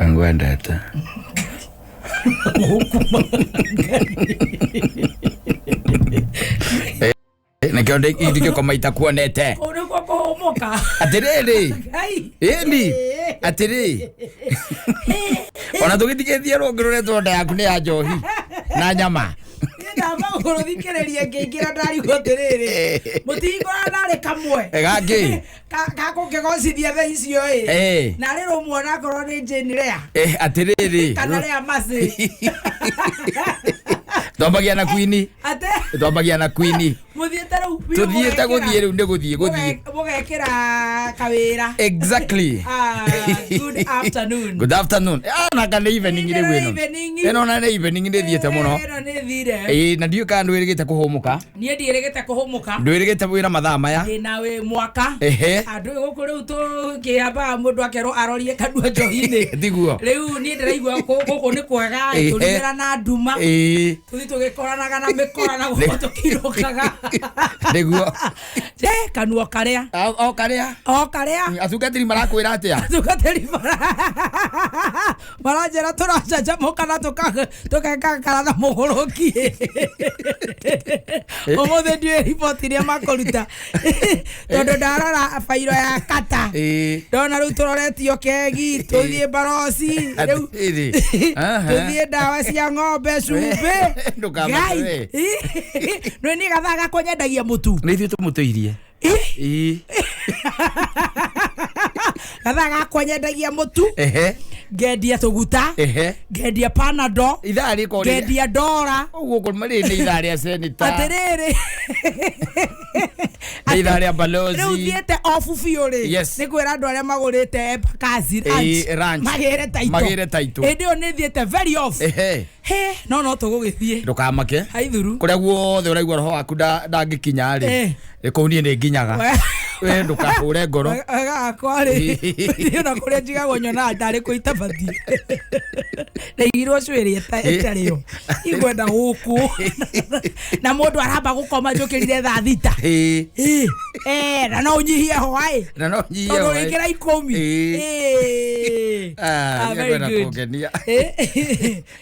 Ngwendete. Nĩkĩo ndingĩkoma itakuonete. Kũu nĩkuo kũhũmũka. Atĩrĩrĩ. Ngai. Ĩni. Atĩrĩ. Ona tũgĩtigĩtie rũngĩ rũretwo nda yaku nĩ ya njohi na nyama. Ndamba gũthikĩrĩria ngĩingĩra ndarigwo atĩrĩrĩ mũtihingũra narĩ kamwe Gangĩ. Gakũngĩgocithia thaa icio ĩ narĩ rũmwe onakorwo nĩ Jane Lea Atĩrĩrĩ. Kana Lea Mercy. Twambagia na kwini. Ate Twambagia na kwini. Mũthiĩte rĩu biũ. Tũthiĩte Mũgekĩra- gũthiĩ rĩu nĩ gũthiĩ gũthiĩ. Mũgekĩra kawĩra. Exactly. Ah, good afternoon. Good afternoon. Ah, na kana evening Ĩno rĩu ĩno. evening. Ĩno na nĩ evening nĩ thiĩte mũno. Ĩno nĩ thire. Ĩĩ, na ndiũĩ kana ndwĩrĩgĩte kũhũmũka. Niĩ ndiĩrĩgĩte kũhũmũka. Ndwĩrĩgĩte wĩra mathaa maya. Ndĩna wĩ mwaka. Andũ gũkũ rĩu tũkĩambaga mũndũ akerwo arorie kanua njohi-inĩ. Tiguo. Rĩu niĩ ndĩraigua gũkũ nĩ kwega. Tũrimĩra na nduma. Tũthi tũgĩkoranaga na mĩkora na gũkũ tũkĩinũkaga. Nĩguo. Eh, kanua karĩa. O karĩa. O karĩa. Atungatĩri marakwĩra atĩa? Atungatĩri maranjĩra tũracanjamũka na tũkekakara na mũgũrũki. Ũmũthĩ ndiũĩ riboti iria makũruta tondũ ndarora bairo ya kata ndona rĩu tũroretio kegi tũthiĩ baroci rĩu Atĩrĩrĩ. Aha. Tũthiĩ ndawa cia ng'ombe cumbĩ. Ndũkamake Ngai. we. Nĩ niĩ gathaa gakwa nyendagia mũtu. Nĩ ithuĩ tũmũtũirie. Ĩĩ. Gathaa gakwa nyendagia mũtu, ngendia tũguta, ngendia panado, Ithaa rĩkorwo rĩrĩa- ngendia ndora. Ũguo kũ- rĩrĩ nĩ ithaa rĩa seneta. Atĩrĩrĩ. Nĩ ithaa rĩa balozi. Rĩu thiĩte obu biũ rĩ, nĩ kwĩra andũ arĩa magũrĩte Embakasi ranch. Magĩre taito. Magĩre title. Hĩndĩ ĩyo nĩ thiĩte very off. He, no tũgũgĩthiĩ. Ndũkamake. Haithuru. Kũrĩa guothe ũraigua roho waku ndangĩkinya rĩ, kũu niĩ nĩ nginyaga. We ndũkahũre ngoro. Wega wakwa rĩ, niĩ ona kũrĩa njigagwo nyonaga tarĩ kũ itabatiĩ. Ndaigirwo cuĩrĩ ĩtarĩ yo. Ingwenda gũkũ. Na mũndũ aramba gũkoma njũkĩrire thaa 6. Eh, na no ũnyihie hwaĩ. Na no ũnyihie Tondũ hwaĩ. ũrĩkĩra 10. Ah, Ah, very nĩngwenda good. kũngenia.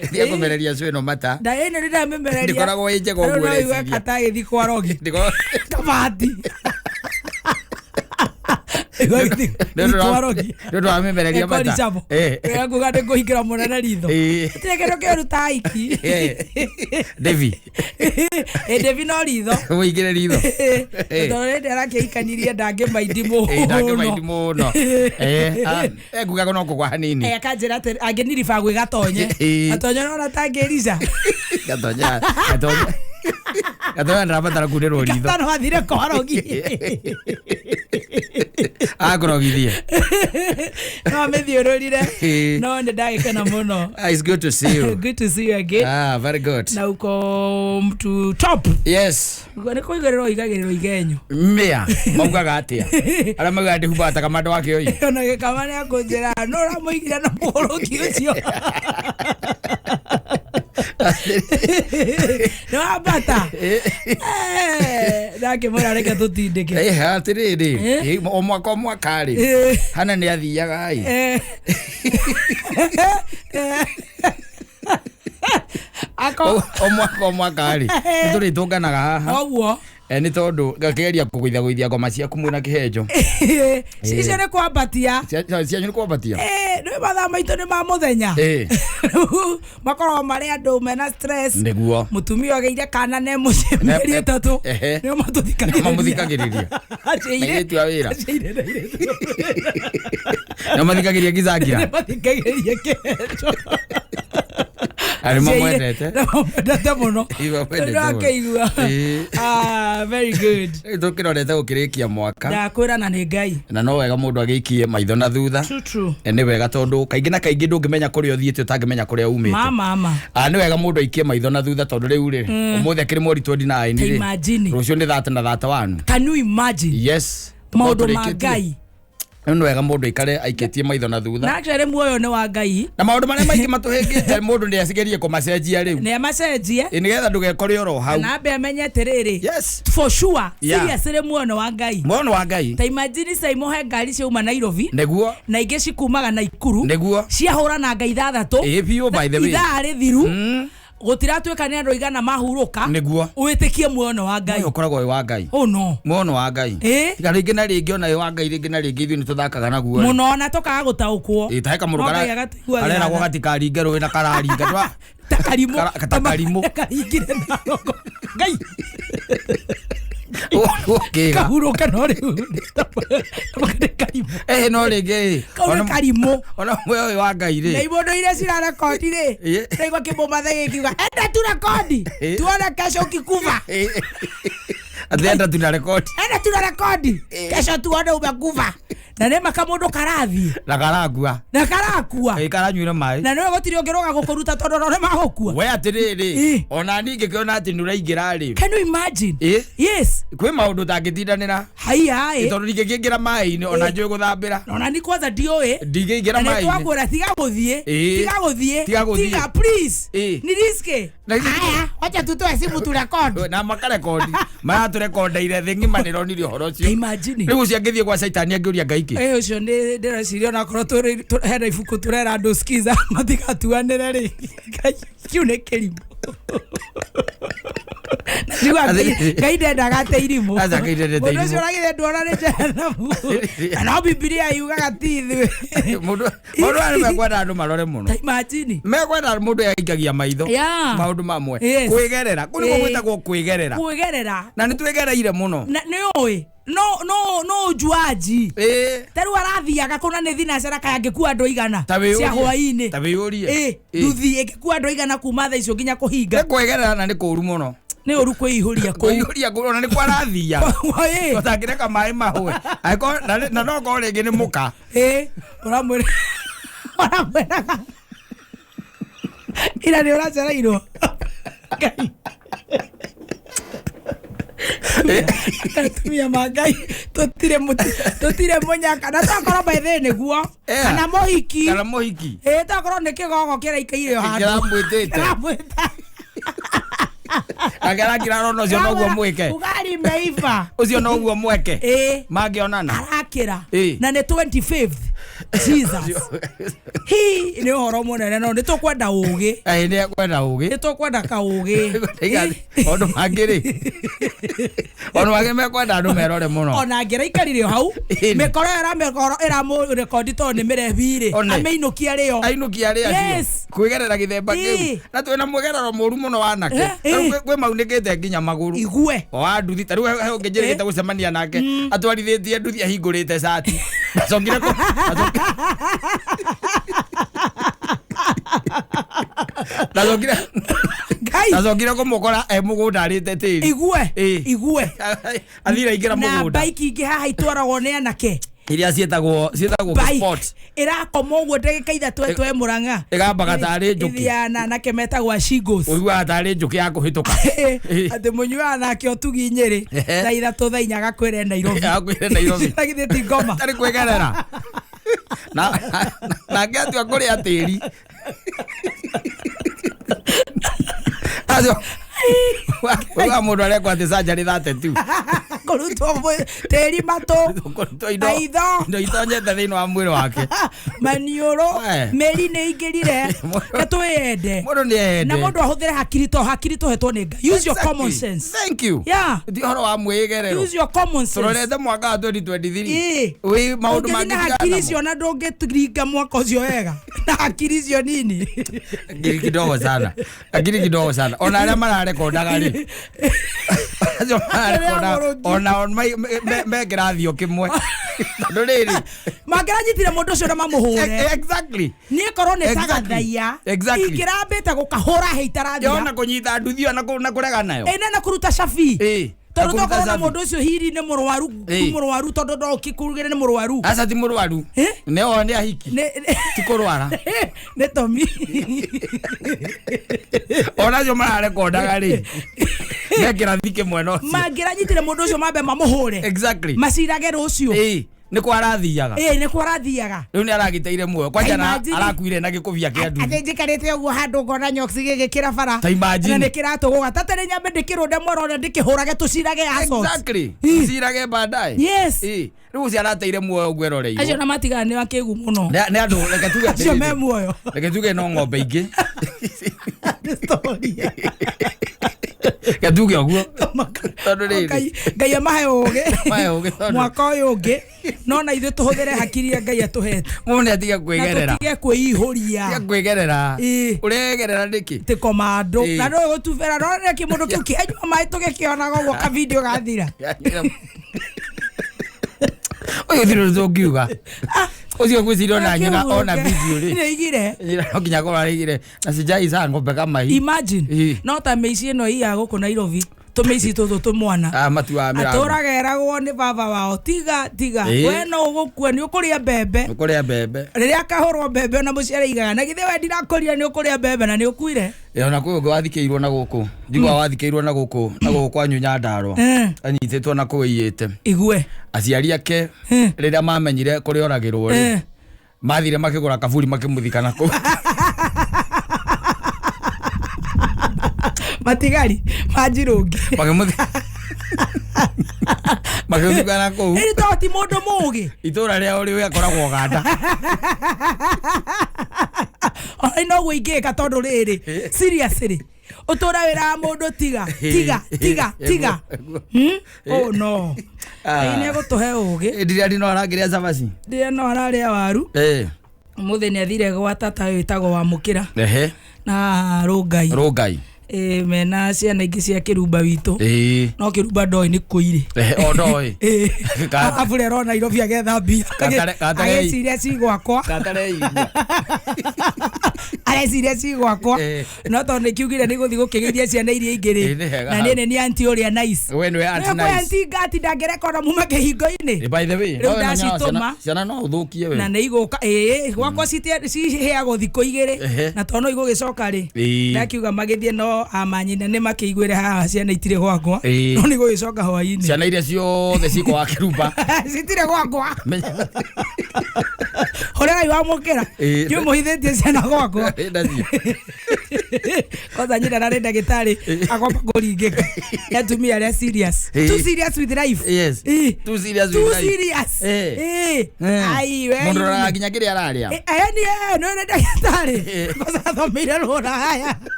Thiĩ kũmereria cũ ĩno mata. Ndaĩ ĩno nĩndamĩmereria. Ndĩkoragwo ĩ njega ũguo Rĩu no ũigue ũreciria. kata agĩthiĩ kwa rogi. Ndĩkoragwo- Kabati. Igua agĩthiĩ kwa rogi. Nĩ ũndũ wa mĩmereria mata. Ekori chabo. Ekuga nĩ kũhingĩra mũnene ritho. Gũtirĩ kĩndũ kĩũru ta aiki. Devi. Ĩ Devi no ritho. Ũingĩre ritho. Tondũ rĩndĩ arakĩhikanirie ndangĩmaindi Ĩ, ndangĩmaindi mũno. mũno. Ekugaga no kũgwa hanini. Akanjĩra atĩ angĩniriba gwĩ gatonye. Gatonye nona tangĩrica. Gatonya. Gatonya. Gatonya ndarabatara kunĩrwo ritho. Gatano athire kwarogi. Akũrogithie. No amĩthiũrũrire. No nĩ ndagĩkena mũno. Ah, it's good to see you. Good to see you again. Ah, very good. Na uko mtu top. Yes. Nĩ kũigĩrĩrwo igagĩrĩrwo igenyo. Mĩa maugaga atĩa? Arĩa maugaga ndĩhumbaga ta kamanda wa kĩoi. Ona gĩkama nĩ akũnjĩra no ũramũigire na mũgũrũki ũcio. Nĩ wambata. Ndakĩmwĩra reke tũtindĩke. Atĩrĩrĩ, o mwaka o mwaka rĩ, Hana nĩ athiaga ĩ. O mwaka o mwaka rĩ, nĩ tũrĩtũnganaga haha. Ũguo. Nĩ tondũ ngakĩgeria kũgũithagũithia ngoma ciaku mwĩna kĩhenjo. Icio nĩ kwambatia. Cianyu nĩ kwambatia? Nĩ mathaa maitũ nĩ ma mũthenya. Rĩu makoragwo marĩ andũ mena stress. Nĩguo. Mũtumia agĩire kana ne mũciĩ mĩeri 3. Nĩo matũthikagĩrĩria. Nĩo mamũthikagĩrĩria. Airĩtu a wĩra. Nĩo mathikagĩrĩria Gizangira. Nĩo mathikagĩrĩria kĩhenjo. Arĩ mamwendete. Nĩ mamwendete mũno. Ĩ, mamwendete mũno. Ndakĩigua. Ah, very good. Rĩu tũkĩrorete gũkĩrĩkia mwaka. Ndakwĩra na nĩ Ngai. Na no wega mũndũ agĩikie maitho na thutha. True, true. Nĩ wega tondũ kaingĩ na kaingĩ ndũngĩmenya kũrĩa ũthiĩte ũtangĩmenya kũrĩa umĩte. Ma, ma, ma. Ah, nĩ wega mũndũ aikie maitho na thutha tondũ rĩu rĩ, ũmũthĩ akĩrĩ mweri 29 Ta rĩ. imagine. Rũciũ nĩ 30 na 31. Can you imagine? Yes. Maũndũ ma Tũrĩkĩtie. Ngai. Nĩ wega mũndũ aikare aikĩtie maitho na thutha. Na actually muoyo nĩ wa Ngai. Na maũndũ marĩa maingĩ matũhĩngĩte mũndũ nĩ acigerie kũmacenjia rĩu. Nĩ amacenjie. Ĩ, nĩgetha ndũgekore oro hau. Na ambe amenye atĩrĩrĩ, Yes. for sure, Yeah. seriously muoyo nĩ wa Ngai. Muoyo nĩ wa Ngai. Ta imagine Saimo he ngari ciauma Nairobi Nĩguo. na ingĩ cikumaga Naikuru. Nĩguo. Ciahũra nanga ithathatũ. Ĩ biũ, by the way. Ithaa rĩthiru. Gũtiratuĩka nĩ andũ aigana mahurũka. Nĩguo. Wĩtĩkie muoyo nĩ wa Ngai. Muoyo ũkoragwo wĩ wa Ngai. Oh no. Muoyo nĩ wa Ngai. Ĩ. Tiga rĩngĩ na rĩngĩ ona wĩ wa Ngai rĩngĩ na rĩngĩ ithuĩ nĩ tũthakaga naguo. Mũno na tũkaga gũtaũkwo. Ĩ, ta he kamũndũ No Ngai agatũiguagĩra kareragwo tha. gatikaringe rũĩ na kararinga. Ta karimũ. Ta karimũ. Karingire na rogo. Ngai. Ũkĩga. Kahurũka no rĩu. Nĩ karimũ. Ĩ, no rĩngĩ ĩ, Kau nĩ karimũ. Ona muoyo ũyũ wa Ngai Na rĩ. imondo iria cirarekondi rĩ. Ĩ. Ndaigua kĩmũmathe gĩkiuga enda tu rekodi. Ĩ. Tuone kesho ukikufa. Ĩ. Atĩ enda tuna rekodi. Enda tuna rekodi. Kesho tuone umekufa. Na nĩ ma kamũndũ karathiĩ. Na karakua. Na karakua. Ĩ, karanyuire maĩ. Na nĩwe gũtirĩ ũngĩrũga gũkũruta tondũ no nĩ magũkua. We atĩrĩrĩ, Ĩ. ona niĩ ngĩkĩona atĩ nĩ ũraingĩra rĩ. Can you imagine? Ĩ. Yes. Kwĩ maũndũ ũtangĩtindanĩra. Haiya ĩ. Tondũ ndingĩkĩingĩra maĩ-inĩ ona njũĩ gũthambĩra. Ona ni kwanza ndiũĩ. Ndingĩingĩra Na nĩ maĩ-inĩ. twakwĩra tiga gũthiĩ. Ĩ. Tiga gũthiĩ. Tiga gũthiĩ. Tiga please. Ĩ. Ni risk. Na ithuĩ- Haya, wacha tutoe simu turekodi. Na makarekondi. Maratũrekondeire thĩ ng'ima nĩronire ũhoro ũcio. Imagine. Rĩu ũcio angĩthiĩ gwa caitani angĩũria Ngai kĩ? Ĩ ũcio nĩ ndĩreciria onakorwo hena ibuku tũrera andũ skiza matigatuanĩre rĩ. Ngai, kĩu nĩ kĩrimũ. Njigua Ngai ndendaga atĩ irimũ. Aca, Ngai ndendete Mũndũ ũcio irimũ. ũragithĩ nduona nĩ jehanamu. Na no Bibilia yugaga ti ithuĩ. Mũndũ mũndũ arĩa mekwenda andũ marore mũno. Ta imagine. Mekwenda mũndũ aikagia maitho. Yeah. Maũndũ mamwe. Yes. Kwĩgerera. Kũu nĩkuo Ĩ. gwĩtagwo kwĩgerera. Kwĩgerera. Na nĩ twĩgereire mũno. Na nĩ ũĩ no no no ujuaji. Ĩ. Ta rĩu arathiaga kũna nĩ thinacara kaya angĩkua andũ aigana Ta wĩyũrie. cia hwaĩ-inĩ. Ta wĩyũrie. Ĩ, Ĩ. nduthi ĩngĩkua andũ aigana kuma thaa icio nginya Nĩ kũhinga. kwĩgerera na nĩ kũũru mũno. Nĩ ũru kwĩihũria kũu. Kwĩihũria kũu ona nĩ kwarathiaga. Ĩ. Ũtangĩreka maĩ mahũe. Angĩkorwo na no korwo rĩngĩ nĩ mũka. Ĩ, ũramwĩra ũramwĩraga ira nĩ ũracereirwo. Ngai. Atumia ma Ngai tũtirĩ tũtirĩ mũnyaka na tokorwo by the way nĩguo Yeah. kana mũhiki. Kana mũhiki. Ĩ, tokorwo nĩ kĩgogo kĩraikaire o handũ. Kĩramwĩtĩte. Kĩramwĩta. Nake arakira arona ũcio noguo mwĩke. Ugali imeiva. Ũcio noguo mweke. Ĩ. Mangĩonana. Arakĩra. Ĩ. Na nĩ 25th. Jesus. Hi, nĩ ũhoro mũnene no nĩ tũkwenda ũgĩ. Ĩ, nĩ ekwenda ũgĩ. Nĩ tũkwenda kaũgĩ. Maũndũ mangĩ rĩ. Maũndũ mangĩ mekwenda andũ merore mũno. Ona angĩraikarire o hau Ĩni. mĩkoro ĩyo ĩramũrekondi tondũ nĩ mĩrebi rĩ One. amĩinũkia rĩo. Ainũkia arĩ acio. Yes. Kwĩgerera gĩthemba kĩu. Ĩ. Na twĩna mwĩgerero mũru mũno wa anake. Eh, Rĩu ĩ. kwĩ maunĩkĩte nginya magũrũ. Igue. O wa nduthi ta rĩu he ũngĩ njĩrĩgĩte gũcemania nake atwarithĩtie nduthi ahingũrĩte cati. Acokire kũ Ndacokire Ngai. ndacokire kũmũkora e mũgũnda arĩte tĩri. Igue. Ĩ. Igue. Athire aingĩra Na mũgũnda. bike ingĩ haha itwaragwo nĩ anake. Iria ciĩtagwo ciĩtagwo Bike sport. ĩrakoma ũguo ndagĩka ithatũ ĩtwe Mũrang'a. Ĩgambaga tarĩ njũkĩ. Ĩthiaga na anake metagwo ashingles. Ũiguaga tarĩ njũkĩ ya kũhĩtũka. Atĩ mũnyuaga nake ũtugi Nyĩrĩ Ehe. thaa ithatũ thaa inya agakwĩre Nairobi. Agakwĩre Nairobi. Na githĩ ti ngoma. Tarĩ kwĩgerera. Na nake atua kũrĩa tĩri. Acio Ũguo mũndũ arekwo atĩ surgery 32. Kũrutwo tĩri matũ. Kũrutwo indo Maitho. indo itonyete thĩinĩ wa mwĩrĩ wake. Maniũrũ. Eh. Mĩri nĩ ingĩrire. Mũndũ- Ke twĩyende. Mũndũ nĩ eyende. Na mũndũ ahũthĩre hakiri to hakiri tũhetwo nĩ Ngai. Use your Exactly. common sense. Thank you. Yeah. Ti ũhoro wa mwĩgerero. Use your common sense. Tũrorete mwaka wa 2023. Ĩ. Wĩ maũndũ Ũngĩthiĩ na mangĩ hakiri icio na ndũngĩringa mwaka ũcio wega. Na hakiri icio nini. Akili kidogo sana. Akili kidogo sana. Ona arĩa mararekondaga rĩ. Acio mararekondaga ona o me kĩrathio kĩmwe. Tondũ rĩrĩ. Mangĩranyitire mũndũ ũcio na mamũhũre. Exactly. Niĩ korwo nĩ Exactly. tagathaia. Exactly. Ingĩrambĩte gũkahũra hĩ itarathira. Yona kũnyita nduthi ĩyo na kũrega nayo. Ĩna na kũruta cabi. Ĩ. Na Tondũ kũruta tokorwo na cabi. mũndũ ũcio hiri nĩ mũrwaru Ĩ. mũrwaru tondũ no ũkĩkurugĩre nĩ mũrwaru. Aca ti mũrwaru. Eh? Nĩ o nĩ ahiki. Ti kũrwara. Nĩ tomi. Ona acio mararekondaga rĩ. Me kĩrathi kĩmwe na ũcio. Mangĩranyitire mũndũ ũcio mambe mamũhũre. Exactly. Macirage rũciũ. Ĩ. Nĩ kwa arathiaga. Ĩĩ, nĩ kwa arathiaga. Rĩu nĩ aragiteire muoyo kwanja na Imagine. arakuire na gĩkũbia kĩa nduthi. Atĩ njikarĩte ũguo handũ ngona nyox gĩgĩkĩra bara Ta imagine. Na nĩ kĩratũgũga tatarĩ nyambe ndĩkĩrũnde mwena ũrĩa ndĩkĩhũrage tũcirage assault. Exactly. Ĩ. Cirage baadaye. Yes. Ĩ, rĩu ũcio arateire muoyo ũguo eroreirwo. Acio na matigana nĩ akĩgu mũno. Nĩ andũ reke tuge Acio me atĩrĩrĩ. muoyo. Reke tuge no ng'ombe ingĩ. Story. Reke tuge ũguo. Tondũ rĩrĩ. Ngai amahe ũgĩ. Amahe ũgĩ tondũ- Mwaka ũyũ ũngĩ no na ithuĩ tũhũthĩre hakiri iria Ngai atũhete. Mũndũ nĩ atige Na kwĩgerera. tũtige kwĩihũria. Tiga kwĩgerera. Ĩ. Ũregerera nĩkĩ? Tĩ komando. Ĩ. Na no gũtubĩra no nĩ kĩmũndũ kĩu kĩanyua maĩ tũgĩkĩonaga ũguo ka video gathira. Ũyũ thirĩ ũndũ tũngiuga. Ũcio ngwĩciria ona nyina ona video rĩ. Nĩaigire. Nyina no nginya akorwo araigire na sijai saa ng'ombe kama hii. Imagine. Ĩ. No ta mĩici ĩno iya gũkũ Nairobi. Tũmĩici tũtũ tũmwana. Ah, matuaga mĩrango. Atũraga eragwo nĩ baba wao tiga tiga Ĩ. we no ũgũkua nĩ ũkũrĩa mbembe. Ũkũrĩa mbembe. Rĩrĩa akahũrwo mbembe ona mũciari aigaga na githĩ we ndirakũrire nĩ ũkũrĩa mbembe na nĩ ũkuire. Ĩ, ona kwĩ ũngĩ wathikĩirwo na gũkũ. Njiguaga wathikĩirwo na gũkũ na gũkũ kwanyu Nyandarũa. Eh. Anyitĩtwo na kũu aiyĩte. Igue. Aciari ake Eh. rĩrĩa mamenyire kũrĩa oragĩrwo rĩ Eh. mathire makĩgũra kaburi makĩmũthika na kũu. Matigari ma njirũngi. Makĩmũthika na kũu. Ĩrĩ to ti mũndũ mũgĩ. Itũra rĩao rĩu akoragwo Ũganda. Ona noguo ingĩka tondũ rĩrĩ seriously ũtũra wĩra wa mũndũ tiga tiga tiga tiga. Oh no. Ah. Ngai nĩ egũtũhe ũgĩ. Ndirĩa no arangĩrĩa cabaci. Ndĩrĩa no ararĩa waru. Eh. Ũmũthĩ nĩ athire gwa tata ũyũ wĩtagwo Wamũkĩra Ehe. na Rũngai. Rũngai. Ĩ, mena ciana ingĩ cia kĩrumba witũ. Ĩĩ. No kĩrumba ndoĩ nĩ kũirĩ. Ehe, o ndoĩ. Ĩ. Ka- Abure arona Nairobi agetha mbia. Katare- Agĩciria ci gwakwa. Katare iria. Areciria ci gwakwa. Eh. No tondũ nĩ kiugire nĩ gũthiĩ gũkĩgeithia ciana iria ingĩ rĩ. Ĩ, nĩ hega Na niĩ nĩ niĩ anti ũrĩa nice. We nĩwe auntie Nĩ nice. anti ngati ndangĩrekonda mume kĩhingo-inĩ. Eh, by the way, Rĩu no we menyaga ndacitũma. ciana no ũthũkie we. Na nĩ igũka ĩĩ gwakwa ciheagwo thikũ igĩrĩ. Ehe. Na tondũ no igũgĩcoka rĩ. Ĩĩ. Ndakiuga magĩthiĩ no amanyina nĩ makĩiguĩre haha ciana itirĩ gwakwa. Ĩĩ. No nĩ igũgĩcoka hwainĩ. Ciana iria ciothe cikwa wa kĩrumba. Citirĩ gwakwa. Menya- Hũrĩrai wamũkĩra. Ĩĩ. Ndiũ mũhithĩtie ciana gwakwa. Ĩ, ndacio. Kwanza nyina ararĩ ndagĩtarĩ akomba kũringĩka. Nĩ atumia arĩa serious. Ĩĩ. Too serious with life. Yes. Ĩĩ. Too serious Too with life. serious. Ĩĩ. Ĩĩ. Eh. Ai we. Mũndũ ũroraga nginya kĩrĩa ararĩa. Ĩ, yani nĩ nĩ ndagĩtarĩ. Ĩĩ. Kwanza athomeire rũraya.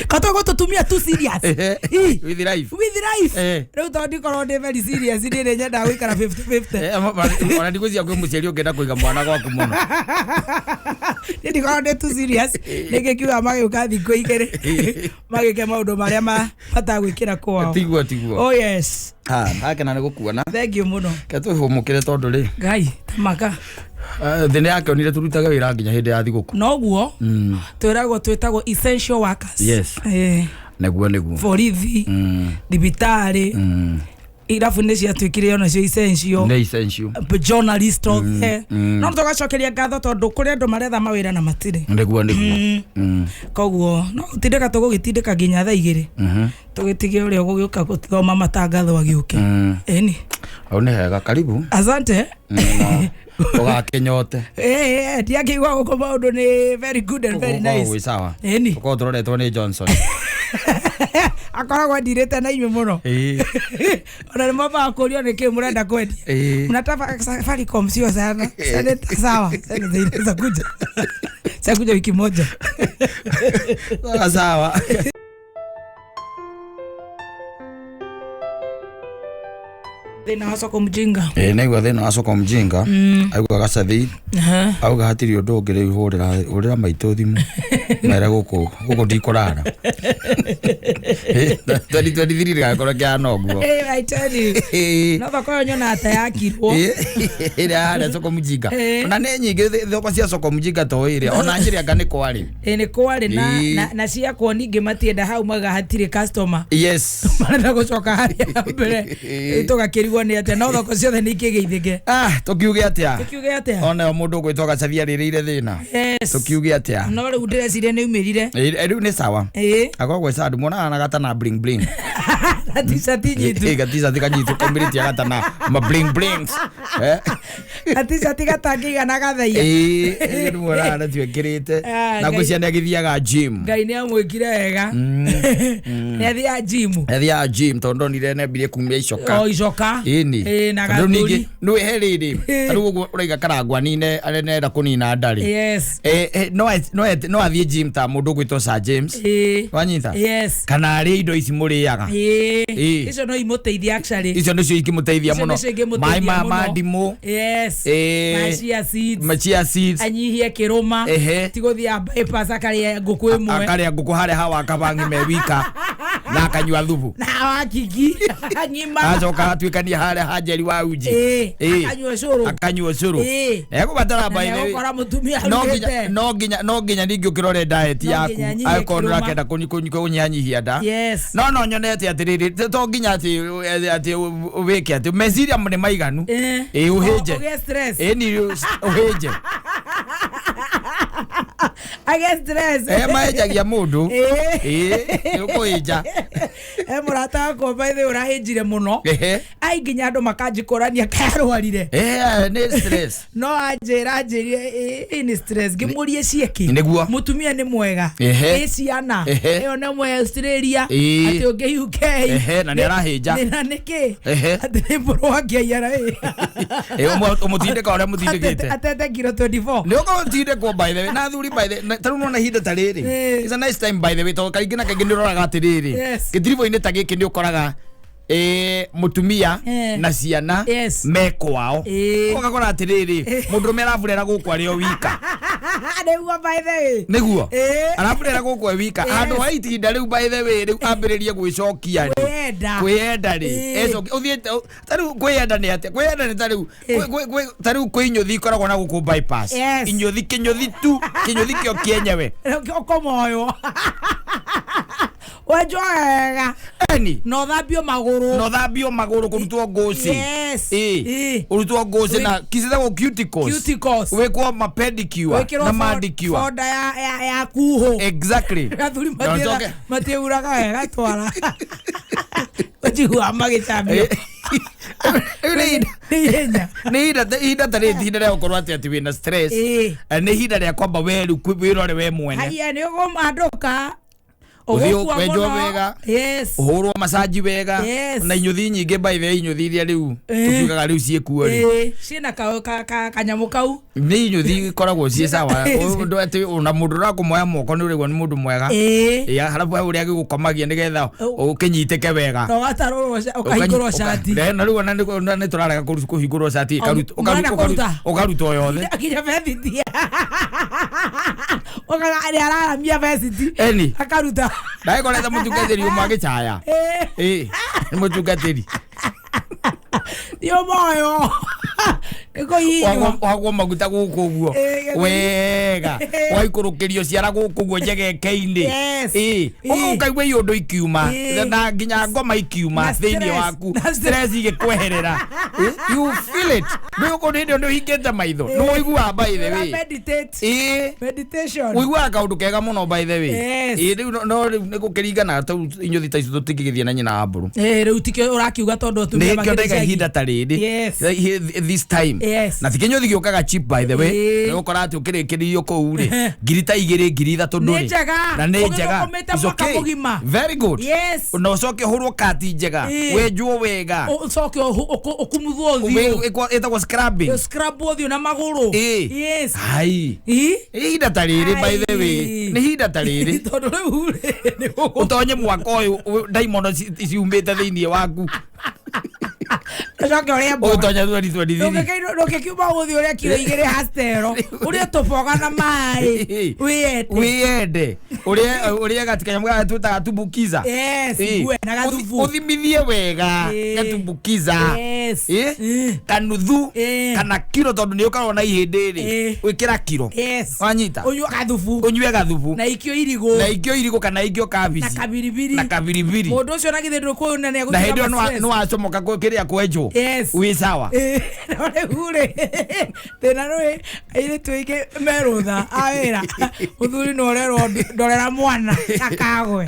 Katå gå tå tumia too serious. Ehe. Ĩĩ. With life. With life. Eh. Rĩu tondũ ndikorwo ndĩ very serious niĩ nĩ nyendaga gũikara 50-50. Eh, ona ndigwĩciria kwĩ mũciari ũngĩenda kũiga mwana gwaku mũno. Niĩ ndikorwo ndĩ too serious nĩngĩkiuga magĩũka thikũ igĩrĩ magĩke maũndũ marĩa matagwĩkĩra kwao. Tiguo tiguo. Oh yes. Ah, ndakena nĩ gũkuona. Thank you mũno. Ke twĩhũmũkĩre tondũ rĩ Ngai tamaka. thĩ nĩ yakĩonire tũrutage wĩra nginya hĩndĩ ya thigũkũ. Noguo twĩragwo twĩtagwo essential workers. Yes. Eh, Nĩguo nĩguo. borithi, thibitarĩ, irabu nĩ ciatuĩkire onacio essential. Nĩ essential. Journalist othe. No tũgacokeria ngatho tondũ kũrĩ andũ maretha mawĩra na matirĩ. Nĩguo nĩguo. Koguo no gũtindĩka tũgũgĩtindĩka nginya thaa igĩrĩ. Tũgĩtige ũrĩa ũgũgĩũka gũthoma matangatho agĩũke. Ĩni. Hau nĩ hega karibu. Asante. Ũgakĩnyote. Eh, ndiakĩigua gũkũ maũndũ nĩ very good and very Gũkoragwo nice. gwĩ sawa. Ĩni. Tũkoragwo tũroretwo nĩ Johnson. Akoragwo ndirĩte na inyuĩ mũno. Ĩĩ. Ona nĩ mambaga kũrio nĩ kĩ mũrenda kwendia. Ĩĩ. Mnataka Safaricom sio sana. Seneta sawa. Seneta zakuja. Zakuja wiki moja. Sawa sawa. Thĩna wa soko mjinga. Ĩĩ naigua thĩna wa soko mjinga. Auga gacathi. Auga hatirĩ ũndũ ũngĩ rĩu hũrĩra hũrĩra maitũ thimũ. Mere gũkũ gũkũ ndikũrara. 2023 gĩgakorwo kĩhana ũguo. Eh, I tell you. No thoko ĩyo nyonaga ta yakirwo. Ĩrĩa harĩa soko mjinga. Ĩĩ. Ona nĩ nyingĩ thoko cia soko mjinga to ĩrĩa. Ona njĩrĩ anga nĩ kwarĩ. Ĩ nĩ kwarĩ na, Ĩĩ. na ciakwo ningĩ matienda hau mauga hatirĩ customer. Yes. Marenda gũcoka harĩa mbere tũgakĩrigwo nĩ atĩa no thoko ciothe nĩ ikĩgeithĩke. Ah, tũkiuge atĩa? Tũkiuge atĩa? Ona mũndũ ũgwĩtwo Gacathi arĩrĩire thĩna. Yes. Tũkiuge atĩa? No rĩu ndĩreciria nĩ umĩrire. Ĩ, rĩu nĩ sawa. Ĩĩ. Akoragwo gwĩ sawa ndumuonaga na gatana bling bling. Na t-shirt nyitu. Ga-t-shirt kanyitu kaumĩrĩtie gatana ma bling blings. Eh. Na t-shirt gatangĩigana gathaia. Ĩĩ, nĩ muonaga na twĩkĩrĩte. Ah, Na Ngai. ngwĩciria nĩ agĩthiaga gym. Ngai nĩ amwĩkire wega. Nĩ athiaga gym. Athiaga gym tondũ ndonire nĩambirie kumia icoka. O icoka. Ĩni. Ĩĩ, na Tondũ ningĩ gathũri. nĩ he rĩrĩ. Ĩĩ. Ta rĩu ũguo ũraiga karangwa nine arĩa nenda kũnina ndarĩ. Yes. No athiĩ gym ta mũndũ ũgwĩtwo Sir James. Ĩĩ. Wanyita? Yes. Kana arĩe indo ici mũrĩaga. Ĩĩ. Ĩĩ. Icio no imũteithie actually. Icio nĩcio ingĩmũteithia Icio mũno. nĩcio ingĩmũteithia Maĩ ma mũno. ma ndimũ. Yes. Ĩĩ. Ma chia seeds. Ma chia seeds. Anyihie kĩrũma. Ehe. Ti gũthiaga bypass akarĩa ngũkũ ĩmwe. Akarĩa ngũkũ harĩa hawa kabangi me wika na akanyua thubu. Na wakiki. Ng'ima. Acoka atuĩkania harĩa ha Njeri wa uji. Ĩĩ. Ĩĩ. Akanyua cũrũ. Akanyua cũrũ. Ĩĩ. Egũbatara Na by the way. nĩegũkora mũtumia No nginya arugĩte. no nginya no nginya ningĩ ũkĩrore diet No yaku nginya anyihie angĩkorwo kĩrũma. nĩũrakenda kũnyihanyihia nda. Yes. No nyonete atĩrĩrĩ to nginya atĩ wĩke atĩ meciria nĩ maiganu. Eh. Ĩĩ ũhĩnje. Ũgĩe stress. Ĩĩ ni ũhĩnje. Agĩe stress. Eh mahenjagia mũndũ. Ĩĩ. Ĩĩ nĩ ũkũhĩnja. E mũrata wakwa by the way ũrahĩnjire mũno. Ehe. Ai nginya andũ makanjikũrania kayarwarire. Eh nĩ stress. No anjĩra anjĩrire ĩ nĩ stress ngĩmũrie ciĩkĩ. Nĩguo. Mũtumia nĩ mwega. Ehe. Ĩ ciana. Ehe. Ĩyo nĩ mwe Australia. Ĩĩ. Atĩ ũngĩ UK. Ehe, na nĩ arahĩnja. Nĩ na nĩkĩ? Ehe. Atĩ nĩ mũrũ wa ngĩaiara ĩ. Ĩĩ ũmũtindĩka ũrĩa mũtindĩkĩte. Atete kiro 24. Nĩ ũkũtindĩkwo by the way na athuri by the way ta rĩu nona ihinda ta rĩrĩ. Ĩĩ. It's a nice time by the way tondũ kaingĩ na kaingĩ nĩ ũroraga atĩrĩrĩ. Yes. Gĩtiribũ-inĩ ta gĩkĩ nĩ ũkoraga mũtumia Eh. na ciana Yes. me kwao. Ĩĩ. Ũgakora atĩrĩrĩ mũndũrũme araburera gũkũ arĩ o wika. Nĩguo by the way. Nĩguo Ĩĩ. araburera gũkũ e wika Yes. handũ ha itinda rĩu by the way rĩu ambĩrĩrie gwĩcokia rĩ Kwĩyenda. kwĩyenda rĩ Ĩĩ. ecoke ũthiĩte ta rĩu kwĩyenda nĩ atĩa kwĩyenda nĩ ta rĩu Ĩĩ. ta rĩu kwĩ inyũthi ikoragwo na gũkũ bypass Yes. inyũthi kĩnyũthi tu kĩnyũthi kĩo kĩenyewe Ũkomoywo. Wenjwo wega. eni Na ũthambio magũrũ. no thambio magũrũ kũrutwo ngũcĩ Yes. Ĩĩ. Ĩĩ. ũrutwo ngũcĩ na kicitagwo cuticles Cuticles. wĩkwo ma pedicure Wĩkĩrwo na manicure boda ya kuhũ. Exactly. Athuri Na ũcoke- matiuraga wega twara. Ũnjiguaga magĩcambio. Rĩu nĩ ihinda- Nĩ ihenya. nĩ ihinda ta rĩrĩ ti ihinda rĩa gũkorwo atĩ atĩ wĩna stress. Ĩĩ. Nĩ ihinda rĩa kwamba we rĩu wĩrore we mwene. Haiya nĩ ũkũmandũka. Ũthiĩ Ũgũkua wenjwo mũno. wega. Yes. Ũhũrwo macaji wega. Yes. Na inyũthi nyingĩ by the way inyũthi iria rĩu Ĩĩ. tũkiugaga rĩu ciĩkuo rĩ. Ĩĩ. Ciĩna kanyamũ kau. Nĩ inyũthi ikoragwo ciĩ sawa. Ũndũ atĩ ona mũndũ ũrakũmoya moko nĩ ũraigua nĩ mũndũ mwega. Ĩĩ. Ĩĩ, halafu hau ũrĩa agĩgũkomagia nĩgetha ũkĩnyitĩke wega. Na ũgatarũrwo ũkahingũrwo cati. Na rĩu ona nĩ tũrarega kũhingũrwo cati Mwana kũruta. ũkarutwo yothe. Akinya bethiti. Ũkaga nĩ araramia bethiti. Eni. Akaruta. Ndagĩkorete mũtungatĩri ũmwe agĩcaya. Ĩĩ. Ĩĩ, nĩ mũtungatĩri. Nĩ ũmoyo. Nĩ kũhihinywo. Wagwo maguta gũkũ ũguo. Ĩĩ, gĩthũri. Wega. Waikũrũkĩrio ciara gũkũ ũguo njegeke-inĩ. Yes. Ĩĩ. Ĩĩ. Ũkaigua iũndũ ikiuma. Ĩĩ. Na nginya ngoma ikiuma Na thĩinĩ stress. waku. Na stress. Stress igĩkweherera. Ĩĩ, you feel it. Rĩu ũkũ hĩndĩ ĩyo nĩ ũhingĩte maitho. Nĩ ũiguaga by the way. Meditate. Ĩĩ. Meditation. Ũiguaga kaũndũ kega mũno by the way. Yes. Ĩĩ, rĩu no rĩu nĩ gũkĩringana tondũ inyũthi ta icio tũtingĩgĩthiĩ na nyina wa mbũrũ. Ĩĩ, rĩu tikĩo ũrakiuga tondũ atumia Nĩkĩo makĩrĩ ndaiga icagi. ihinda ta rĩrĩ. Yes. This time. Yes. Na ti kĩnyũthi gĩũkaga cheap by the way. Ĩĩ. Nĩ ũgũkora atĩ ũkĩrĩkĩrĩrio kũu rĩ ngiri ta igĩrĩ ngiri ithatũ ndũrĩ. Nĩ njega. Na nĩ njega. Ũgĩthũkũmĩte It's mwaka okay. mũgima. Very good. Yes. Na ũcoke ũhũrwo kati njega. Ĩĩ. Wenjwo wega. Ũcoke ũkumuthwo ũthiũ. Ĩtagwo scrubbing. Scrub ũthiũ na magũrũ. Ĩĩ. Yes. Hai. Ĩ? Nĩ ihinda ta rĩrĩ by the way. Ai. Nĩ ihinda ta rĩrĩ. Tondũ rĩu rĩ, nĩ gũkũ. Ũtonye mwaka ũyũ ndaimono ciumĩte thĩinĩ waku. Ũcoke ũrĩe mboga. Ũtonye 2023. Ndũngĩkiuma gũthiĩ ũrĩa kiro igĩrĩ hastero ũrĩe tũboga na maĩ wĩyende. Wĩyende. Ũrĩe gatikanyamũ gaka twĩtaga tumbukiza. Yes, Ĩĩ. ngue na gathubu. Ũthimithie wega Ĩĩ. gatumbukiza. Yes. Ĩĩ. Ĩĩ. Kanuthu Ĩĩ. kana kiro tondũ nĩ ũkoragwo na ihĩndĩ rĩ. Ĩĩ. Wĩkĩra kiro. Yes. Wanyita. Ũnyue gathubu. Ũnyue gathubu. Na ikio irigũ. Na ikio irigũ kana ikio Na kabici. kabiribiri. Na kabiribiri. Mũndũ ũcio na githĩ ndũkũyũ na Na hĩndĩ ĩyo nĩ wacomoka kĩrĩa kwenjwo. Yes. Wĩ sawa. No rĩu rĩ, thĩna rĩ, airĩtu aingĩ merũtha a wĩra, mũthuri no ũrerwo ndorera mwana akagwe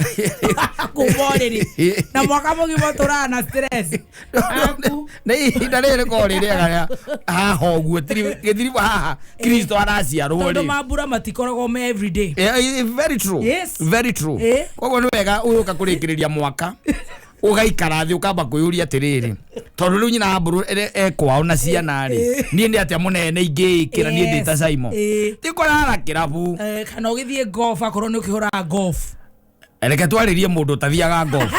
kuma ũrĩrĩ na mwaka mũgima tũraga na stress aku. Nĩ ihinda rĩrĩ rĩkoragwo rĩ rĩega rĩa haha ũguo gĩthiribu haha Kristo araciarwo Tondũ rĩ. mambura matikoragwo me everyday. Yeah, very true. Yes. Very true. Koguo nĩ wega ũyũka kũrĩkĩrĩria mwaka ũgaikara thĩ ũkamba kwĩyũria atĩrĩrĩ, tondũ rĩu nyina wa mbũrũ e kwao na ciana rĩ, niĩ nĩ atĩa mũnene ingĩĩkĩra niĩ ndĩ ta Simon? Ti kũrara kĩrabu. Kana ũgĩthiĩ golf, akorwo nĩ ũkĩhũraga golf. Reke twarĩrie mũndũ ũtathiaga golf.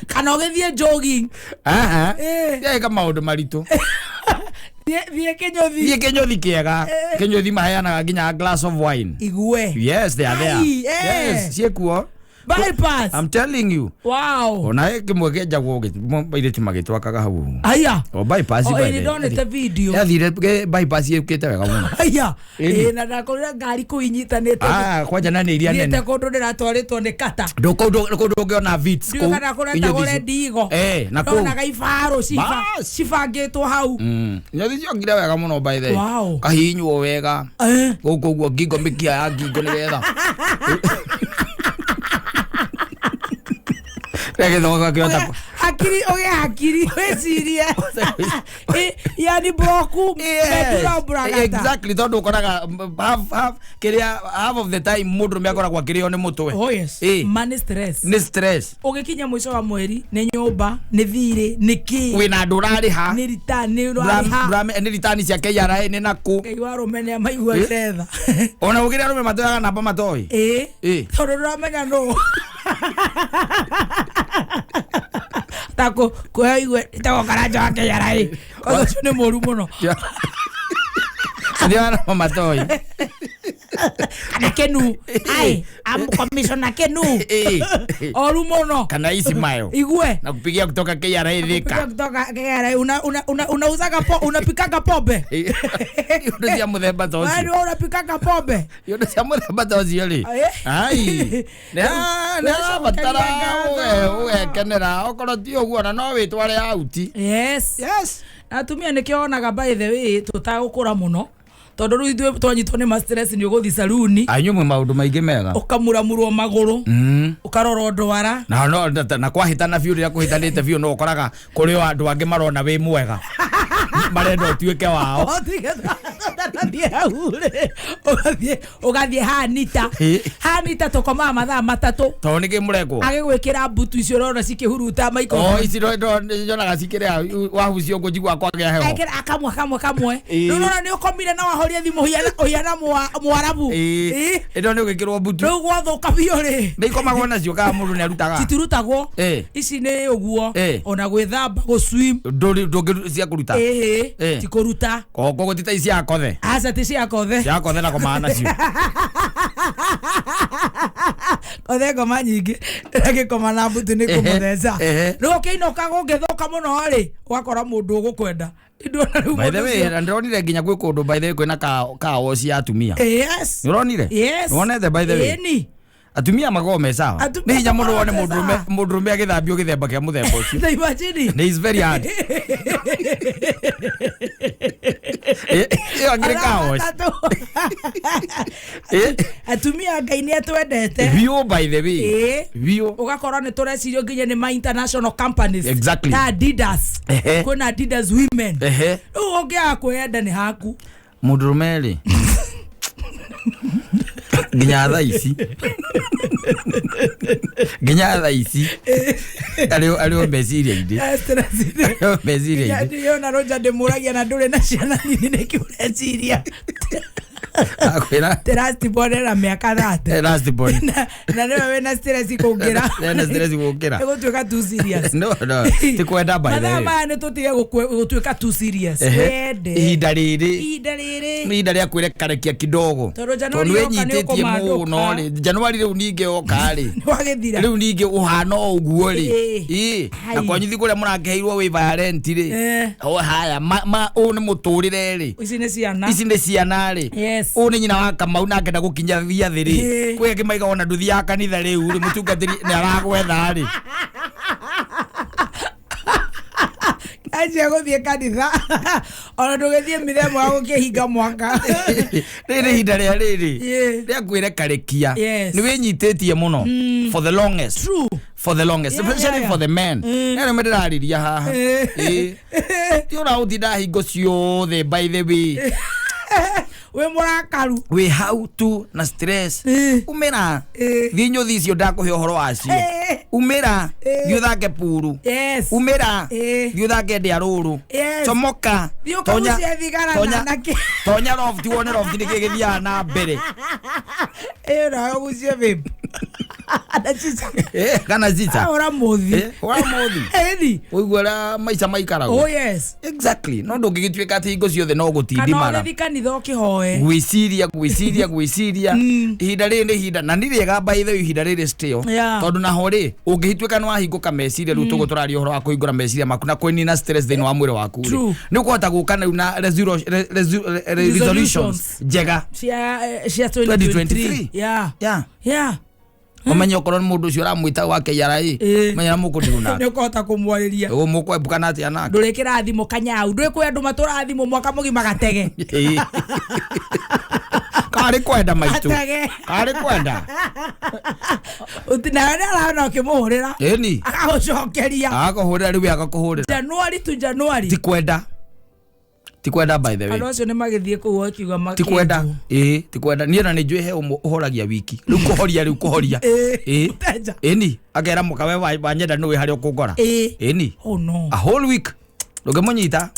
Kana ũgĩthiĩ jogging. Aha. Eka maũndũ maritũ. Thiĩ kĩnyũthi. Thiĩ kĩnyũthi kĩega. Kĩnyũthi maheanaga nginya glass of wine. Igue. Yes, they are there. Ai, eh. Yes, ciĩkuo. Bypass. I'm telling you. Wow. Ona kĩmwe kĩenjagwo airĩtu magĩtwakaga hau. Aya. O bypass. O By ĩrĩ the- ndonete video. Yathire bypass ĩkĩte wega mũno. Aya. Ĩni. Ĩ, na ndakorire ngari kũu inyitanĩte. Ah, kwanja na nĩ iria Thiĩte nene. kũndũ ndĩratwarĩtwo nĩ kata. Ndũkũndũ ũngĩona vits Ndiũĩ kana kũretagwo Red-Eagle. Eh, na kũu. Ndonaga ibarũ Bas. cibangĩtwo hau. Nyothi ciokire wega mũno by the way. Wow. Kahihinywo wega. Gũkũ ũguo ngingo, mĩkiha ya ngingo nĩgetha. Gĩgĩthoka kĩhota. Hakiri, ũgĩe hakiri wĩcirie. Yani bloku medulla oblongata. Exactly, tondũ ũkoraga half kĩrĩa, half of the time mũndũrũme akoragwo akĩrĩo nĩ mũtwe. Oh yes. Money stress. Nĩ stress. Ũgĩkinya mũico wa mweri, nĩ nyũmba, nĩ thirĩ, nĩ kĩ. Wĩna andũ ũrarĩha. Nĩ rita, nĩ ũrarĩha. Nĩ ritani cia KRA nĩ nakũ. Ngai wa arũme nĩ amaigua tetha. Ona gũkĩrĩ arũme matoyaga namba matoĩ. Ĩ. Tondũ ndũramenya nũ. Ta kũheo igue ĩtagwo karanja wa KRA. Koguo ũcio nĩ mũru mũno. Nĩ namba matoĩ. Kana Kenu. Ai, am commissioner Kenu. Oru mũno. Kana Ismail. Igue. Na kupigia kutoka KRA Thika. Kutoka KRA unauzaga po, unapikaga pombe. Indo cia mũthemba ta Wewe ũcio. nĩwe unapikaga pombe. Indo cia mũthemba ta ũcio rĩ. Ai. Nĩ arabatara ũgekenera okorwo ti ũguo ona no wĩtware out. Yes. Yes. Na atumia nĩkĩo wonaga by the way tũtagũkũra mũno, tondũ rĩu ithuĩ twanyitwo nĩ ma stress nĩ ũgũthiĩ saruni. Anyuĩ mwĩ maũndũ maingĩ mega. Ũkamuramurwo magũrũ, ũkarorwo ndwara. Na no na kwahĩtana biũ, rĩrĩa kũhĩtanĩte biũ no ũkoraga kũrĩ o andũ angĩ marona wĩ mwega marenda ũtuĩke wao. Ũgathiĩ hau rĩ, ũgathiĩ hanita hanita tũkomaga mathaa 3. Tondũ nĩkĩ mũrekwo Agĩgwĩkĩra mbutu icio ũrona cikĩhuruta o maiko. ici nyonaga cikĩrĩa wahucio ũguo njiguaga kwagĩa heho. Ekĩra kamwe kamwe kamwe. Rĩu ũrona nĩ ũkomire na wahoria thimũ ũhiana Mwarabu. Ĩno nĩ ũgĩkĩrwo mbutu. Rĩu gwathũka biũ rĩ. Nĩ ikomagwo nacio kana mũndũ nĩ arutaga? Citirutagwo. Ici nĩ ũguo ona gwĩthamba, gũ swim. Ndũngĩ cia kũruta. Ĩhĩ, ti kũruta. Koguo ti ta ici cia kothe. Aca, ti cia kothe. Cia kothe na komaga nacio. Kothe ngoma nyingĩ agĩkoma na mbutu nĩ kũmũtheca. Rĩu ũkĩinũka gũngĩthũka mũno rĩ, ũgakora mũndũ ũgũkwenda. Ndona rĩu By the mũndũ way, ũcio. na ndĩronire nginya gwĩ kũndũ by the way kwĩna car wash ya atumia. Yes. Nĩũronire? Yes. Nĩwonete by the way? Ĩni. Atumia makoragwo me sawa. Atumia Nĩ hinya mũno wone makoragwo me sawa. mũndũrũme agĩthambio gĩthemba kĩa mũthemba ũcio. Ta imagine. Nĩ is very hard. Ĩyo akĩrĩ car wash. Atumia Ngai nĩ atwendete. Biũ by the way. Biũ. Ũgakora nĩ tũrecirio nginya nĩ ma international companies. Exactly. Ta Adidas. Kwĩna Adidas women. Rĩu ũngĩaga kwĩyenda nĩ haku. Mũndũrũme rĩ nginya thaa ici, nginya thaa ici arĩ o meciria-inĩ, arĩ o meciria-inĩ. Yona Roger ndĩmũragia na ndũrĩ na ciana nini nĩkĩ ũreciria? Akwĩra Last born ena mĩaka 30. Last born. Na nĩwe wĩna stress kũngĩra. Ena stress gũkĩra. Nĩ gũtuĩka too serious. No, ti kwenda by the Mathaa way. maya nĩ tũtige gũtuĩka too serious. Wende. Ihinda rĩrĩ Ihinda rĩrĩ. nĩ ihinda rĩa kwĩrekarekia kidogo. Tondũ Januari Tondũ yoka nĩ wĩnyitĩtie ũkũmandũka. mũno rĩ, Januari rĩu ningĩ yoka rĩ, Nĩ wagĩthira. rĩu ningĩ ũhana o ũguo rĩ. Ĩĩ. Ĩĩ. Na kwanyu thi kũrĩa mũrakĩheirwo wĩ violent rĩ. Eh. O haya, ma ũũ nĩ mũtũrĩre rĩ. Ici nĩ ciana. Ici nĩ ciana rĩ. Yes. Yes. Ũyũ nĩ nyina wa Kamau nake ndagũkinyathia thĩ rĩ. Ĩĩ. Kwĩ angĩ maiga ona ndũthiaga kanitha rĩu rĩ, mũtungatĩri nĩ aragwetha rĩ. Anjia gũthiĩ kanitha ona ndũgĩthiĩ mĩthemba wa gũkĩhinga mwaka. Rĩrĩ ihinda rĩa rĩrĩ Ĩĩ. rĩa kwĩrekarekia. Yes. Nĩ wĩnyitĩtie mũno for the longest. True. For the longest, especially for the men. Nĩ arĩa ndĩrarĩria haha. Ĩĩ. Ti ũraũtinda hingo ciothe, by the way. Wĩ mũrakaru. Wĩ hau tu na stress. Umĩra. Thiĩ nyũthi icio ndakũhe ũhoro wacio. Umĩra. Thiĩ ũthake puru. Umĩra. Thiĩ ũthake ndĩa rũrũ. Comoka. Thiĩ ũkagucie thigara na nakĩ. Tonya loft wone loft nĩkĩ gĩthiaga na mbere. Ĩyo nayo ũgucie babe na cica. Kana cica. Ahũra mũthi. Hũra mũthi. Ĩni. Ũigua ũrĩa maica maikaragwo. Oh yes. Exactly. No ndũngĩgĩtuĩka atĩ hingo ciothe no Kana gũtindimara. ũgĩthiĩ kanitha ũkĩhoe. Gwĩciria, gwĩciria, gwĩciria. Ihinda rĩrĩ nĩ ihinda na nĩ rĩega, by the way, ihinda rĩrĩ still. Tondũ naho rĩ, ũngĩhituĩka nĩ wahingũka meciria rĩu, tũguo tũraria ũhoro wa kũhingũra meciria maku na kũnina stress thĩinĩ wa mwĩrĩ waku rĩ, nĩ ũkũhota gũka rĩu na resolutions njega. Cia 2023. 2023, yeah. Yeah. Ũmenye okorwo nĩ mũndũ ũcio ũramwĩta wa KRA, menya na mũkũndirwo nake. Nĩ ũkũhota kũmwarĩria. Ũguo mũkwembũkana atĩa nake? Ndũrĩkĩra thimũ kanyau, ndũĩ kwĩ andũ matũraga thimũ mwaka mũgima gatege. Ĩĩ. Karĩ kwenda maitũ. Gatege. Karĩ kwenda. Nawe nĩ arona ũkĩmũhũrĩra. Ĩni. Agagũcokeria. Agakũhũrĩra rĩu, agakũhũrĩra. January to January. Ti kwenda, ti kwenda, by the way. Andũ acio nĩ magĩthiĩ kũu akiuga. Ti kwenda, ĩĩ, ti kwenda. Niĩ na nĩ njũĩ he ũmwe ũhoragia wiki rĩu, kũhoria rĩu, kũhoria. Ĩĩ. Mũteja. Ĩni, akera mũka we wanyenda nĩ wĩ harĩa ũkũngora. Ĩni. Oh no. A whole week ndũngĩmũnyita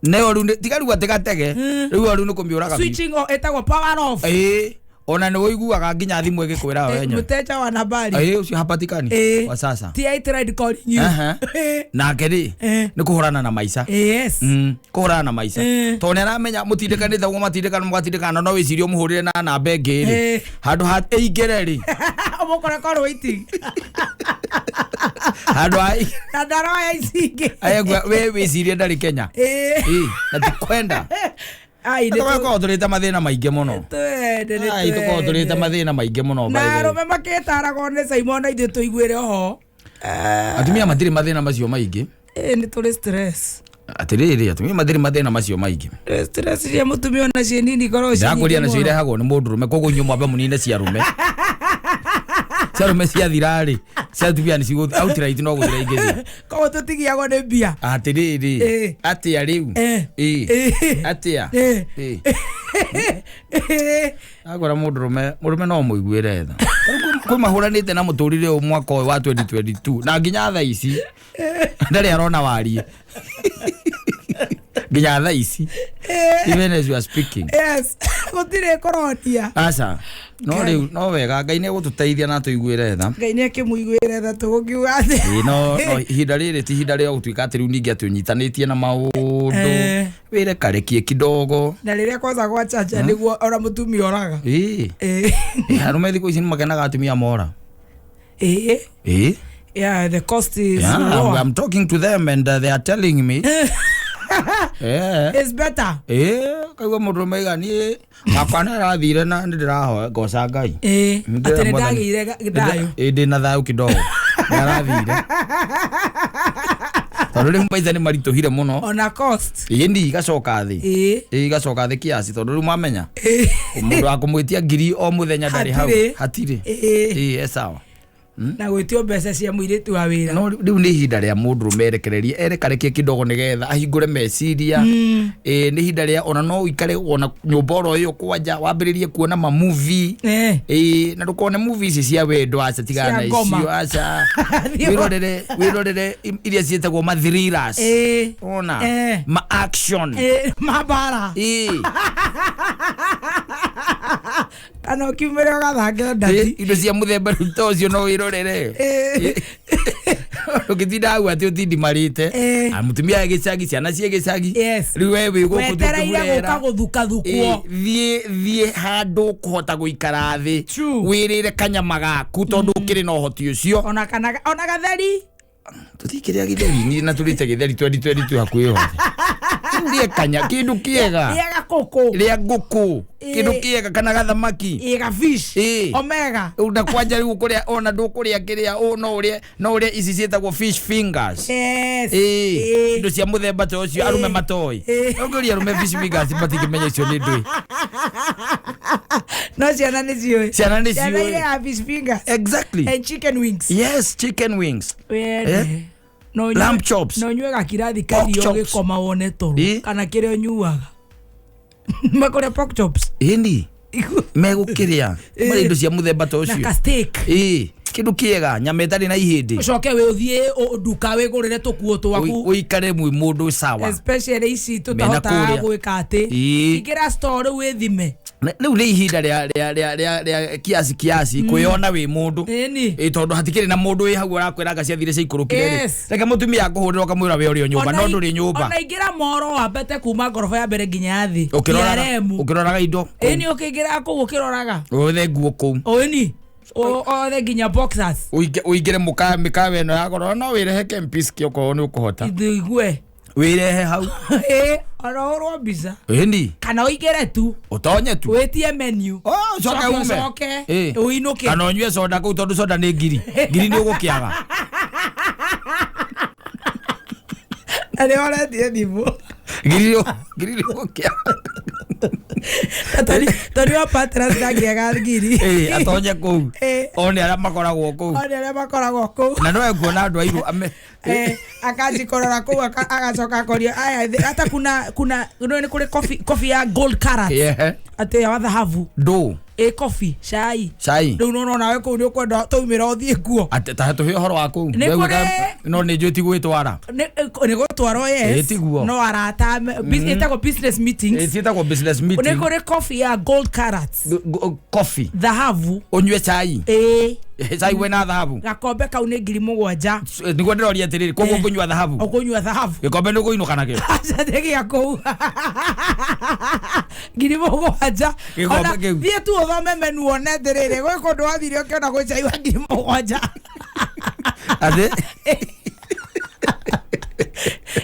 neo rĩu tiga rĩu atĩ gatege rĩu o rĩu nĩ kũmĩũraga biũ. Switching off ĩtagwo power off. Ĩĩ, ona nĩ ũiguaga nginya thimũ ĩgĩkwĩra we wenyewe. Mũteja wa nambari. Ĩĩ, ũcio hapatikani kwa sasa. TI tried calling you. Nake rĩ, nĩ kũhũrana na maica. Kũhũrana na maica, tondũ nĩ aramenya mũtindĩkanĩte ũguo, matindĩkana mũgatindĩkana, no wĩcirie ũmũhũrĩre na namba ĩngĩ rĩ, handũ ha ĩingĩre rĩ. Ũmũkore call waiting. Handũ ha Na ndaroya ici ingĩ. Ayegua we wĩcirie ndarĩ Kenya. Ĩĩ, na ti kwenda. Ai, nĩ Tũgakorwo tũrĩte mathĩna maingĩ mũno. Twende nĩ Ai, tũkorwo tũrĩte twende. mathĩna maingĩ mũno, by Na the way. arũme makĩtaragwo nĩ Simon na ithuĩ tũiguĩre oho. Atumia matirĩ mathĩna macio maingĩ. Ĩ, nĩ tũrĩ stress. Atĩrĩrĩ, atumia matirĩ mathĩna macio maingĩ. Tũrĩ stress cia mũtumia ona ciĩ nini ikoragwo ciĩ Ndakũria nyingĩ nacio mũno. irehagwo nĩ mũndũrũme, koguo inyuĩ mwambe mũnine ciarũme. Ciarũme ciathira rĩ, cia atumia nĩ cigũthi outright, no gũthira ingĩthira. Koguo tũtigiagwo nĩ mbia. Atĩrĩrĩ, atĩa rĩu? Ĩĩ. Atĩa? Ĩĩ. Agora mũndũrũme, mũrũme no mũiguĩre tha. Kwĩ mahũranĩte na mũtũrĩre ũyũ mwaka ũyũ wa 2022 na nginya thaa ici ndarĩ arona wariĩ, nginya thaa ici, even as you are speaking. Yes, gũtirĩ kũronia. Aca, no rĩu no wega Ngai nĩ egũtũteithia na tũiguĩre tha. Ngai nĩ akĩmũiguĩre tha, tũgũkiuga atĩ. Ĩĩ, no ihinda rĩrĩ ti ihinda rĩa gũtuĩka atĩ rĩu ningĩ atĩ ũnyitanĩtie na maũndũ. Wĩre karekie kidogo. Na rĩrĩa kwanza gwacaca nĩguo ona mũtumia oraga. Ĩĩ. Ĩĩ, arũme thikũ ici nĩ makenaga atumia mora. Ĩĩ. Yeah, the cost is Yeah, lower. I'm talking to them and they are telling me. Yeah. It's better. Kaigua mũndũ maiga niĩ wakwa nĩ arathire na nĩ ndĩrahoya ngoca Ngai. Atĩ nĩ ndagĩire thayũ. Ĩĩ, ndĩ na thayũ kidogo. Nĩ arathire. Tondũ rĩu maica nĩ maritũhire mũno. Ona cost. Ĩĩ, ndi igacoka thĩ. Ĩĩ, igacoka thĩ kiasi, tondũ rĩu mamenya. Mũndũ wa kũmwĩtia ngiri o mũthenya ndarĩ hau. Hatirĩ. Hatirĩ. Ĩĩ, e sawa. Na gwĩtio mbeca cia mũirĩtu wa wĩra. No rĩu nĩ ihinda rĩa mũndũrũme erekererie, erekarekie kidogo nĩgetha ahingũre meciria. Ĩĩ, nĩ ihinda rĩa ona no ũikare ona nyũmba oro ĩyo kwanja wambĩrĩrie kuona ma movie. Ĩĩ, na ndũkone movie ici cia wendo, aca, tigana na Cia ngoma. icio, aca. Wĩrorere iria ciĩtagwo ma thrillers. Ona ma action. Mabara. Ĩĩ. Kana ũkiumĩre ũgathake Ĩĩ, ndati. indo cia mũthemba rĩu ta ũcio no wĩrorere. Ũngĩtinda hau atĩ ũtindimarĩte. Ah, mũtumia e gĩcagi, ciana ciĩ gĩcagi. Rĩu we wĩ gũkũ. Wetereire gũka tũkĩburera. gũthukathukwo. Thiĩ, thiĩ handũ ũkũhota gũikara thĩ. Wĩrĩre kanyama gaku tondũ ũkĩrĩ na ũhoti ũcio. Ona kana ona gatheri. Tũtikĩrĩa gĩtheri niĩ na tũrĩte gĩtheri 2022 hakuhĩ hothe. Ũrĩe kanya kĩndũ kĩega. Rĩaga kũkũ. Rĩa ngũkũ. Ĩĩ. Kĩndũ kĩega kana gathamaki. Ĩ ga fish. Ĩĩ. Omega. Na kwanja rĩu kũrĩa ona ndũkũrĩa kĩrĩa ũ no ũrĩe ici ciĩtagwo fish fingers. Yes. Ĩĩ. Ĩĩ. Indo cia mũthemba ta ũcio arũme matoĩ. Ĩĩ. Ũngĩũria arũme fish fingers matingĩmenya icio nĩ ndũĩ. No ciana nĩ ciũĩ. Ciana nĩ Ciana ciũĩ. irĩaga fish fingers. Exactly. And chicken wings. Yes, chicken wings. Wene. Eh? No ũnyue- Lamb chops. No ũnyue gakirathi Pork ka irio chops. ũgĩkoma wone toro. Ĩ. Kana kĩrĩa ũnyuaga. Makũrĩa pork chops. Ĩni megũkĩrĩa marĩ indo cia mũthemba ta Na ũcio. ka steak. Ĩĩ, kĩndũ kĩega nyama ĩtarĩ na ihĩndĩ. Ũcoke wĩ ũthiĩ nduka wĩgũrĩre tũkuo twaku. Ũikare mwĩ mũndũ sawa. Especially ici Mena tũtahotaga kũrĩa. gwĩka atĩ. Ĩĩ. Ingĩra store rĩu wĩthime. Rĩu nĩ ihinda rĩa kiasi kiasi kwĩyona wĩ mũndũ. Ĩni. Ĩ tondũ hatikĩrĩ na mũndũ wĩ hau ũrakwĩra anga ciathire ciikũrũkire rĩ. Yes. Reke mũtumia akũhũrĩra ũkamwĩra we ũrĩ o nyũmba no ndũrĩ nyũmba. Ona ingĩra moro wambate kuma ngoroba ya mbere nginya ya thĩ. Ũkĩroraga TRM. ũkĩroraga indo. Ĩni ũkĩingĩra kũu ũkĩroraga. Ũthe nguo kũu. Ĩni. Othe nginya boxers. Ũingĩre mĩkawa ĩno ya goro no wĩrehe Kempinski okorwo nĩ ũkũhota. Ithigue. Wĩrehe hau. Ĩ ona ũrwo mbica. Ĩni Kana ũingĩre tu. ũtonye tu. Wĩtie menu. Oh, ũcoke Ũcoke ume. ũcoke, Ĩ. ũinũke. Kana ũnyue soda kũu tondũ soda nĩ ngiri. Ngiri nĩ ũgũkĩaga. Na nĩ ũretie thimũ. Ngiri nĩ ũgũkĩaga. Tondũ wa Patras ndangĩaga ngiri. Ĩ, atonye kũu. Ĩ. One arĩa makoragwo kũu. One arĩa makoragwo kũu. Na no ekuona andũ airũ ame. Akanji kũrora kũu agacoka akoria aya hata kuna nĩ kũrĩ coffee ya gold carat Yeah. atĩ ya thahabu Ndũ. ĩ coffee cai Cai. rĩu nona nawe kũu nĩ ũkwenda twaumĩra ũthiĩ kuo. Atĩ ta tũhe ũhoro wa kũu. Nĩ kũrĩ- No nĩ njũĩ ti gwĩtwara. Nĩ gũtwarwo yes Ĩ, tiguo. no arata ĩtagwo business Ĩ, meetings. ciĩtagwo business Nĩ meeting. kũrĩ coffee ya gold carats Coffee. thahabu. Ũnyue cai. Ĩ. Cai wĩna thahabu. Gakombe kau nĩ 7,000. Nĩguo ndĩroria atĩrĩrĩ, koguo ngũnyua thahabu. Ũkũnyua thahabu. Gĩkombe nĩ ũkũinũka nakĩo. Aca nĩ gĩa kũu 7,000. Gĩkombe Ona kĩu. thiĩ tu ũthome menu wone atĩrĩrĩ gwĩ kũndũ wathire ũkĩona gwĩ cai wa 7,000. Atĩ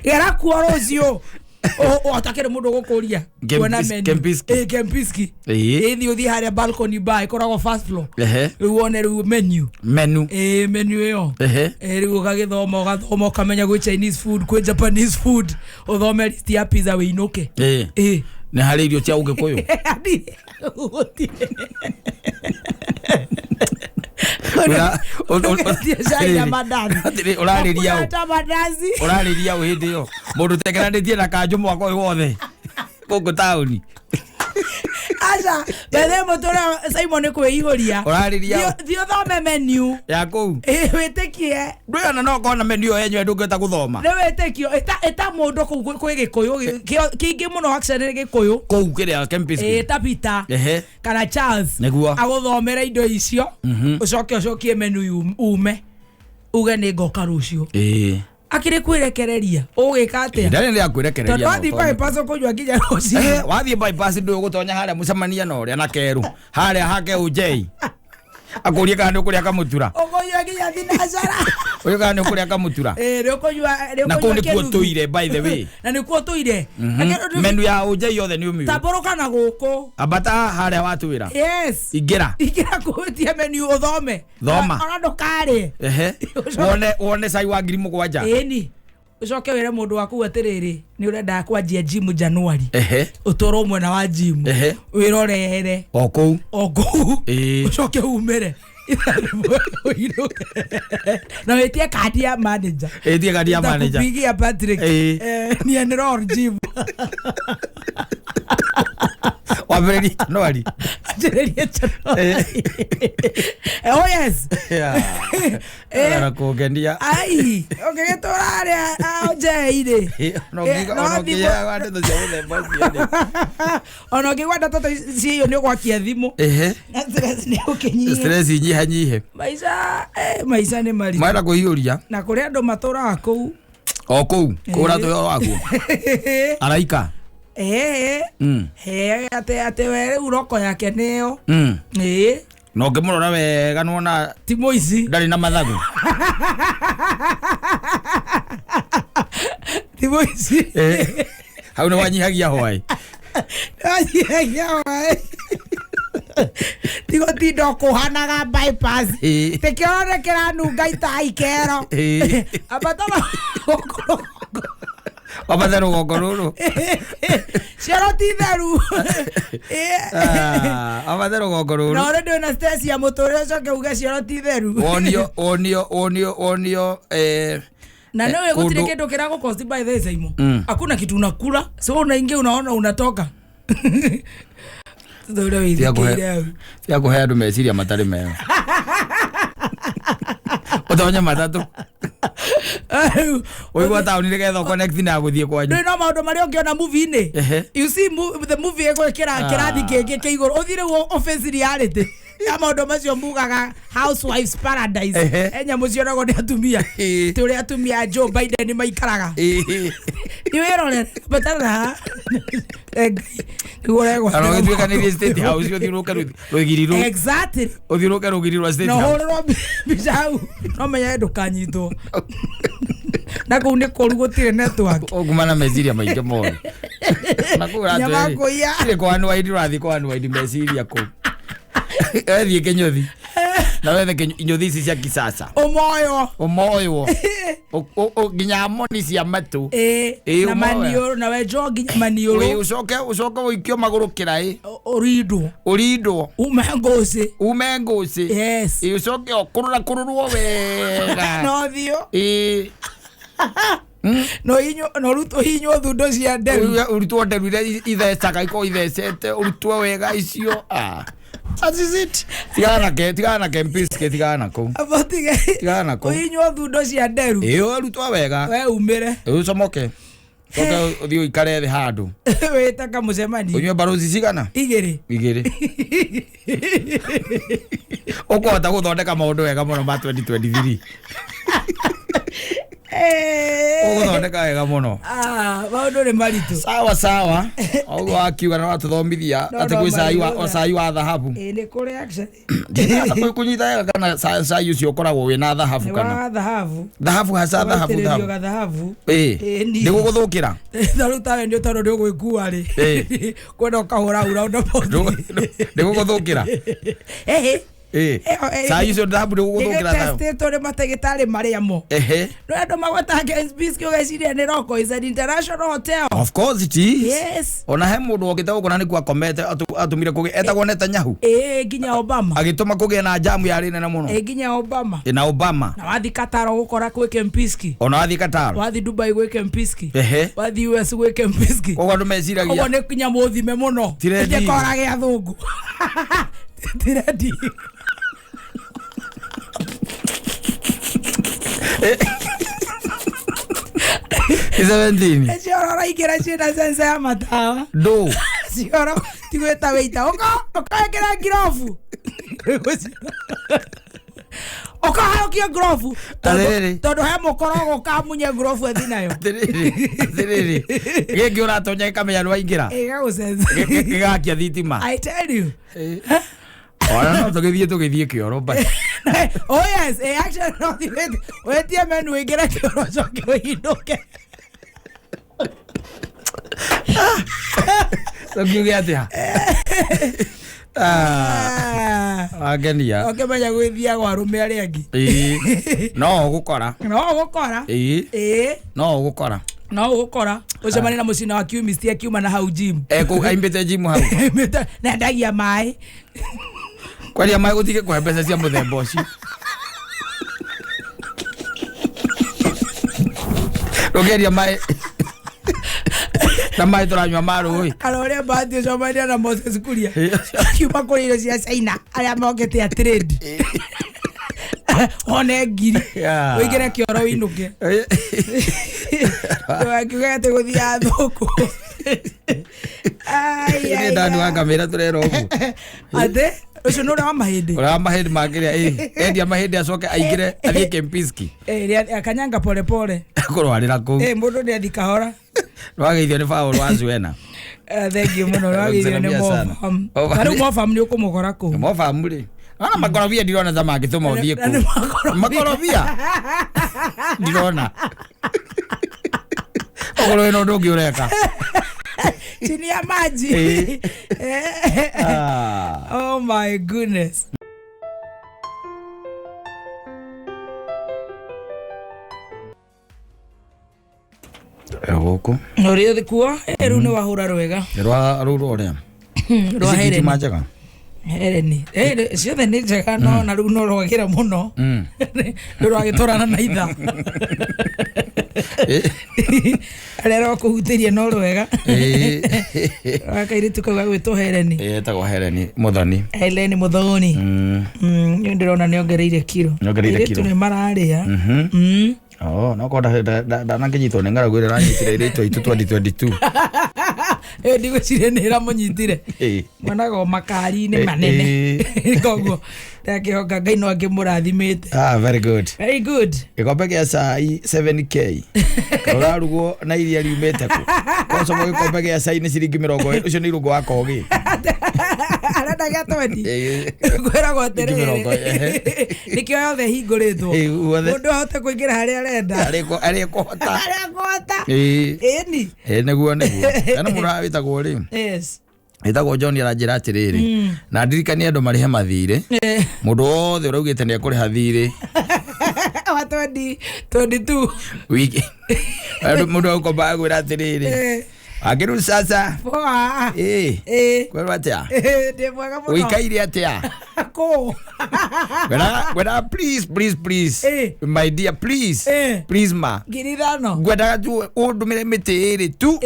Gera kuo rũciũ ũtakĩrĩ mũndũ ũgũkũria kuona menu. Kempinski. Ĩ, Kempinski. Ĩ. Ĩ, thiĩ ũthiĩ harĩa balcony bar ĩkoragwo first floor. Ehe. Rĩu wone rĩu menu. Menu. Ĩ, menu ĩyo. Ehe. Ĩ, rĩu ũgagĩthoma ũgathoma ũkamenya gwĩ Chinese food kwĩ Japanese food ũthome list ya pizza wĩinũke. Ĩ. Ĩ. Nĩ harĩ irio cia ũgĩkũyũ. Ũgetie cai na mandathi. Atĩrĩ, ũrarĩria ũ? Ũkũrata mandazi. Ũrarĩria ũ hĩndĩ ĩyo? Mũndũ ũtekeranĩtie na kanjũ mwaka ũyũ wothe gũkũ taũni. Aca bethe mũtũre Simon nĩ kwĩihũria. Ũrarĩria ũ? Thiĩ ũthome menu. Ya kũu. Ĩ, wĩtĩkie. Ndũyona no ũkona menu ĩyo yenyewe ndũngĩhota gũthoma. Nĩ wĩtĩkio ĩta mũndũ kũu kwĩ gĩkũyũ kĩingĩ mũno actually nĩ gĩkũyũ. Kũu kĩrĩa Kempinski. Ĩ, ta Peter Ehe. kana Charles. Nĩguo. Agũthomere indo icio ũcoke ũcokie menu ume uge nĩ ngoka rũciũ. Ĩ. Akĩrĩ kwĩrekereria ũgwĩka atĩa? Ndarĩ rĩa kwĩrekereria. Tondũ no wathiĩ ũtonye. bypass ũkũnyua nginya rũciũ. Wathiĩ bypass ndũĩ ũgũtonya harĩa mũcemania na ũrĩa na kerũ harĩa hake ũnjei akũrie kana nĩ ũkũrĩa kamũtura. Ũkũnyua nginya thinacara. Ũyũ kana nĩ ũkũrĩa kamũtura. Ĩ, nĩ ũkũnyua nĩ Na kũu ũkũnyua nĩkuo kĩnuthu. tũire by the way. Na nĩkuo tũire. Menu ya ũnjei yothe nĩ ũmĩũĩ. Tambũrũka na gũkũ. Ambata harĩa watwĩra. Yes. Ingĩra. Ingĩra kũhutia menu ũthome. Thoma. Ona ndũkarĩe. Ehe. Wone cai wa 7,000. Ĩni. Ũcoke wĩre mũndũ waku atĩrĩrĩ nĩ ũrenda kwanjia gym January. Ehe. Ũtwarwo mwena wa gym. Ehe. Wĩrorere. O kũu. O kũu. Ĩĩ. Ũcoke umĩre. Ũinũke. Na wĩtie kandi ya manager. Ĩtie kandi ya manager. Nitakupigia Patrick. Ĩĩ. Ni enroll gym. Wambĩrĩrie January. Anjĩrĩrie January. Oh yes. Ĩĩ. Kũngenia. Ai, ũngĩgĩtũra harĩa Njei-rĩ. Ona ũngĩigua ndeto cia mũthemba ũcio rĩ. Ona ũngĩigua ndeto ta icio nĩ ũgwakia thimũ. Ehe. Na stress nĩ ũkĩnyihe. Stress inyihanyihe. Maica, maica nĩ maritũ. Mwenda kwĩiyũria. Na kũrĩ andũ matũraga kũu. O kũu kũra tũhe ũhoro wakuo. Araika. Ĩĩ. Atĩ atĩ we rĩu roko yake nĩyo. Ĩĩ. Na ũngĩmũrora wega nĩwona Ti mũici. ndarĩ na mathagu. Ti mũici. Hau nĩ wanyihagia hwaĩ. Wanyihagia hwaĩ. Tigũtinda ũkũhanaga bypass. Ĩĩ. Tĩkĩoro nĩ kĩranunga itai kero. Ĩĩ. Ambata na gũkũ. Wambathe rũgongo rũrũ. Cioro ti theru. Ah, wambathe rũgongo rũrũ. Na ũrĩ ndwĩ na stress ya mũtũrĩre ũcoke uge cioro ti theru. Wonio wonio wonio wonio eh Na eh, nĩũĩ gũtirĩ kũndũ- kĩndũ kĩragũkosti by the way, Saimo. Mm. Hakuna kitu unakula so unaingia unaona unatoka. Thutha ũrĩa Tiga kũhe- wĩthikĩire hau. tiga kũhe andũ meciria matarĩ mega. Ũtonye matatũ. Ũigua taũni nĩgetha ũconnect na gũthiĩ kwanyu. Ndũĩ no maũndũ marĩa ũngĩona movie-inĩ. Ehe. You see the movie ĩgwĩkĩra Ah. kĩrathi kĩngĩ kĩa igũrũ ũthiĩ rĩu office reality ya maũndũ macio mugaga housewives paradise. Ehe. E nyamũ cionagwo nĩ atumia. Ĩĩ. Ti ũrĩa atumia a Joe Biden maikaraga. Ĩĩ. Nĩ wĩrorere batara. Nĩguo ũregwa. Kana ũgĩtuĩkanĩrie State House ũthiũrũrũke rũgiri rũu. Exactly. Ũthiũrũrũke rũgiri rwa State Na House. ũhũrĩrwo mbica hau no menye ndũkanyitwo. Na kũu nĩ kũru gũtirĩ network. Ũnguma na meciria maingĩ moru. Na kũu ũratwĩrĩ- Nyama kũiya. Tirĩ kwa unwind ũrathiĩ kwa unwind meciria kũu. Wethiĩ kĩnyũthi. Na wethe inyũthi ici cia kisasa. Ũmoyo. Ũmoywo. Nginya moni cia matũ. Ĩĩ, Ĩĩ, na ũmoya. maniũrũ na wenjwo nginya Ĩĩ, maniũrũ ũcoke ũcoke ũikio magũrũ kĩraĩ. ũrindwo Ũrindwo. ume ngũcĩ. Ume ngũcĩ. Yes. Ĩĩ, ũcoke ũkũrũra kũrũrwo wega. No thiũ Ĩĩ. no ũhinywo thundo cia nderu. Ũrutwo nderu iria ithecaga ikorwo ithecete ũrutwo wega icio. Ah. That is it. Tigana na ke tigana na Kempinski tigana na kũu. Abotige Tigana na kũu. ũhinywo thundo cia nderu. Ĩĩ ũrutwo wega. We umĩre. Ĩĩ ũcomoke. Coke ũthiĩ ũikare thĩ handũ. Wĩte kamũcemanio. Ũnyue barozi cigana? Igĩrĩ. Igĩrĩ. Ũkũhota gũthondeka maũndũ wega mũno ma 2023. Ũgũthondeka wega mũno. Ah, maũndũ nĩ maritũ. Sawa sawa. Ũguo wakiuga na watũthomithia No, atĩ no, gwĩ cai wa maritũ. cai wa thahabu. Ĩĩ nĩ kũrĩ actually. Ndĩrahota kũnyita wega kana cai ũcio ũkoragwo wĩna thahabu Nĩ kana wa thahabu. thahabu haca thahabu Ũgaitĩrĩrio thahabu. gathahabu. Ĩĩ. Ĩĩ, ni. Nĩgũgũthũkĩra. Ta rĩu tawe nĩ tondũ nĩ ũgwĩkua rĩ. Ĩĩ. Kwenda ũkahũra roundabout. Nĩgũgũthũkĩra. Ĩhĩ. Ĩĩ. Ĩyo, ĩĩ. Cai ũcio thahabu nĩgũgũthũkĩra thahabu. Nĩgĩtestĩtwo nĩ matagĩtarĩ marĩa mo. Ehe. No andũ magwetaga Kempinski ũgeciria nĩ Rocco is an international hotel. Of course it is. Yes. Ona he mũndũ okĩte gũkũ na nĩkuo akomete atũmire kũgĩe etagwo Netanyahu. Ĩĩ nginya Obama. Agĩtũma kũgĩe na jamu yarĩ nene mũno. Ĩĩ nginya Obama. Ĩ, na Obama. Na wathi Qatar ũgũkora gwĩ Kempinski. Ona wathiĩ Qatar. Wathi Dubai gwĩ Kempinski. Ehe. Wathi US gwĩ Kempinski. Koguo andũ meciragia. Ũguo nĩ nginya mũthime mũno. Ti rendi. Ĩkorage athũngũ. Ti rendi. Ĩ 17. Cioro ũraingĩra ciĩna sensa ya matawa. Ndũ. Cioro ti gwĩta wĩita. Ũka ũkekĩra ngirobu. Ũkaharũkia ngirobu. Atĩrĩrĩ. Tondũ he mũkorogo ũkamunye ngirobu ethi nayo. Atĩrĩrĩ. Atĩrĩrĩ. Gĩkĩ ũratonya gĩkamenya nĩ waingĩra. Ĩgagũcenza. Gĩgakia thitima. I tell you. Ona no tũgĩthiĩ tũgĩthiĩ kĩoro but. Oh yes, actually no thi wĩtie menu ũingĩre kĩoro ũcoke ũhindũke. Tũkiuge atĩa? Ah, Ah. wangenia. Ũkĩmenya gwĩthiagwo arũme arĩa angĩ. Ĩĩ. No ũgũkora. No ũgũkora. Ĩĩ. Ĩĩ. No ũgũkora. No ũgũkora. Ũcemanie na mũcina wa kiumist akiuma na hau gym. Ekũ aimbĩte gym hau. Nendagia maĩ. Kwaria maĩ gũtige kũhe mbeca cia mũthemba ũcio. Ndũngĩendia maĩ na maĩ tũranyua ma rũĩ. Kana ũrĩa bahati ũcemania na Moses Kuria. Akiuma kũrĩa irio cia China arĩa mokĩte a trade. One ngiri. Yeah. Ũingĩre kĩoro ũinũke. Akiuga atĩ gũthiaga thũkũ. Ai, Nĩ ai, ndani wa ai. ngamĩra tũrera ũguo. Atĩ ũcio nĩ ũrĩa wa mahĩndĩ. Ũrĩa wa mahĩndĩ makĩrĩa ĩ endia mahĩndĩ acoke aingĩre athiĩ Kempinski Eh, akanyanga pole pole. kũrwarĩra kũu. Eh, mũndũ nĩ athi kahora. Nĩwageithio nĩ Paul wa Zuena. Thank you mũno nĩwageithio nĩ Salamia sana. Mofam. Mofam. Na rĩu Mofam nĩ ũkũmũkora kũu. Mofam rĩ. Ona makorobia ndirona ta mangĩtũma ũthiĩ Na nĩ kũu. makorobia. Makorobia ndirona. Okorwo wĩna ũndũ ũngĩ ũreka. Chini ya maji. Ah. Oh my goodness. Gũkũ Ũrĩ kuo rĩu nĩ wahũra rwega. Rwa rũu rũrĩa Rwa Ici Helen. thitima njega. Helen. Ciothe nĩ njega, no na rĩu no rwagĩra mũno. Rĩu rwagĩtwarana na itha. Arĩa rwakũhutĩria no rwega. Rwa kairĩtu kau gagwĩtwo Helen. Ĩtagwo Helen Muthoni. Helen Muthoni. Nĩ ndĩrona nĩ ongereire kiro. Nĩongereire Airĩtu kiro. nĩ mararĩa. Oh, no korwo ndanakĩnyitwo nĩ ng'aragu ĩrĩa ĩranyitire airĩtu aitũ 2022. Ĩyo ndigwĩciria nĩ ĩramũnyitire. Mwonaga o makari-inĩ manene. Koguo ndakĩhoka Ngai no akĩmũrathimĩte. Ah, very good. Very good. Gĩkombe gĩa cai 7K ũrarugwo na iria riumĩte kũ kocomo? Gĩkombe gĩa cai nĩ ciringi 20. Ũcio nĩ irũngũ wa kogi. Arenda gĩa 20. Kwĩragwo Ciringi mĩrongo, atĩrĩrĩ, nĩkĩo yothe hingũrĩtwo. Guothe. Mũndũ ahote kũingĩra harĩa arenda. Arĩa kũhota. Harĩa akũhota. Ĩni. Nĩguo kana mũndũ haha wĩtagwo rĩ, wĩtagwo John, aranjĩra atĩrĩrĩ na ndirikanie andũ marĩhe mathirĩ. Mũndũ wothe ũraugĩte nĩ ekũrĩha thirĩ Wa 2022. wiki mũndũ agũkomba agwĩra atĩrĩrĩ, akĩrũ sasa. Poa. Kwĩrwo atĩa? Ndĩ mwega mũno. Ũikaire atĩa? Kũ? Ngwendaga please, please, please, my dear, please, please ma, 5,000. ngwendaga tu ũndũmĩre mĩtĩ ĩrĩ tu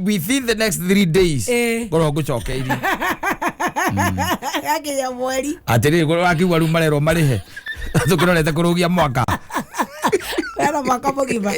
within the next 3 days, ngorwo ngũcokeirie. Gakinya mweri. Atĩrĩrĩ, wakiuga rĩu marerwo marĩhe tũkĩrorete kũrũgia mwaka. Wena mwaka mũgima.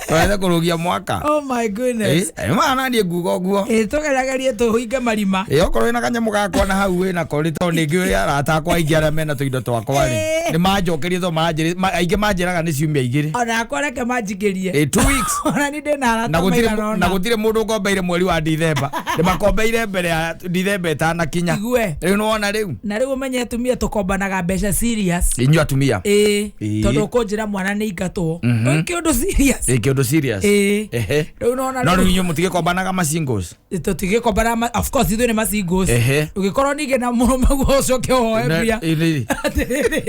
Tũrorete kũrũgia mwaka. Oh my goodness. Mana niĩ nguga ũguo. Tũgeragerie tũhinge marima. Okorwo wĩna kanyamũ gakwa na hau wĩnako rĩ, tondũ ningĩ ũrĩa arata akwa aingĩ arĩa mena tũindo twakwa rĩ, nĩ manjokerie, tondũ aingĩ manjĩraga nĩ ciumia 2. Onakwa reke manjingĩrie. 2 weeks. Ona ni ndĩna arata Na gũtirĩ maigana na ũna. gũtirĩ mũndũ ngombeire mweri wa Dithemba, nĩ makombeire mbere ya Dithemba ĩtanakinya. Igue. Rĩu nĩwona rĩu. Na rĩu ũmenye atumia tũkombanaga mbeca serious. Inyuĩ atumia. Tondũ ũkũnjĩra mwana nĩ ingatwo, kĩũndũ serious. Kĩũndũ serious. Rĩu nona. No rĩu inyuĩ mũtigĩkombanaga ma singles? Tũtigĩkombana of course ithuĩ nĩ ma singles. Ũgĩkorwo ningĩ na mũrũme guo ũcoke ũhoe mbia. Atĩrĩrĩ,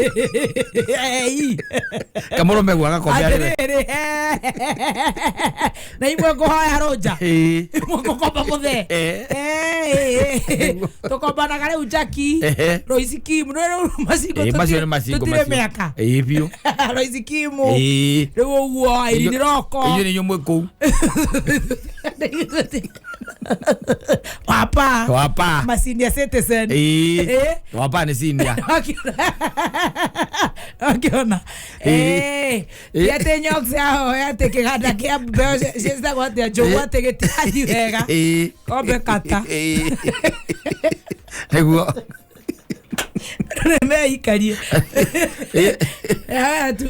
ei. Kamũrũme guo agakombe arĩwe. Atĩrĩrĩ, na imwe ngũhoya rũnja, imwe ngũkomba mũthee. Tũkombanaga rĩu Jackie, Royce Kim, no rĩu macingo. Macio nĩ macingo. Tũtirĩ Macio. mĩaka. Biũ. Royce Kim rĩu ũguo, Irene Roko. Inyuĩ nĩ inyuĩ mwĩ kũu. Wapa. Wapa. Ma senior citizen. Wapa nĩ senior. Akiona ti atĩ nyox ahoya atĩ kĩganda kĩa mbeo ciĩtagwo atĩa, njũgũ, atĩ gĩtirathiĩ wega, kombe kata. Nĩguo. Nĩmeikarie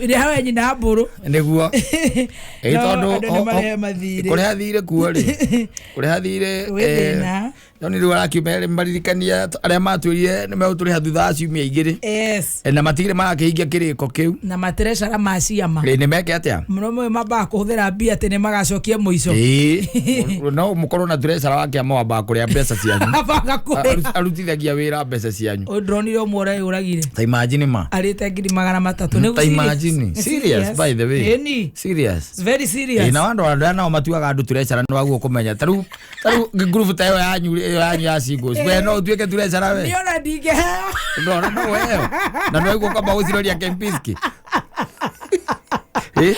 nĩ hawe nyina mbũrũ. Nĩguo. No, Tondũ andũ nĩ marehe mathirĩ. Kũrĩha thirĩ kuo rĩ, kũrĩha thirĩ Gwĩ thĩna. Noni rĩu arakiuma maririkania arĩa matwĩrire nĩ megũtũrĩha thutha wa ciumia 2. Na matigire marakĩhingia kĩrĩko kĩu. Na materecara ma ciama. Nĩ meke atĩa? Mũno mũyũ mambaga kũhũthĩra mbia atĩ nĩ magacokia mũico. No mũkorwo na treasurer wa kĩama wambaga kũrĩa mbeca cianyu. Ambaga kũrĩa. Arutithagia wĩra mbeca cianyu. Ũyũ ndĩronire ũmwe ũreyũragire. Ta imagine ma. Arĩte 300,000. Nĩ Ta imagine, serious, by the way. Ĩni. Serious. It's very serious. Na andũ arĩa nao matuaga andũ treasurer nĩ waguo kũmenya tarĩu ngurubu ta ĩyo yanyu ya singles, we no ũtuĩke treasurer we? Niĩ ona ndingĩheo. No, no, no, wewe na no iguo kwamba gũciroria Kempinski. Nĩ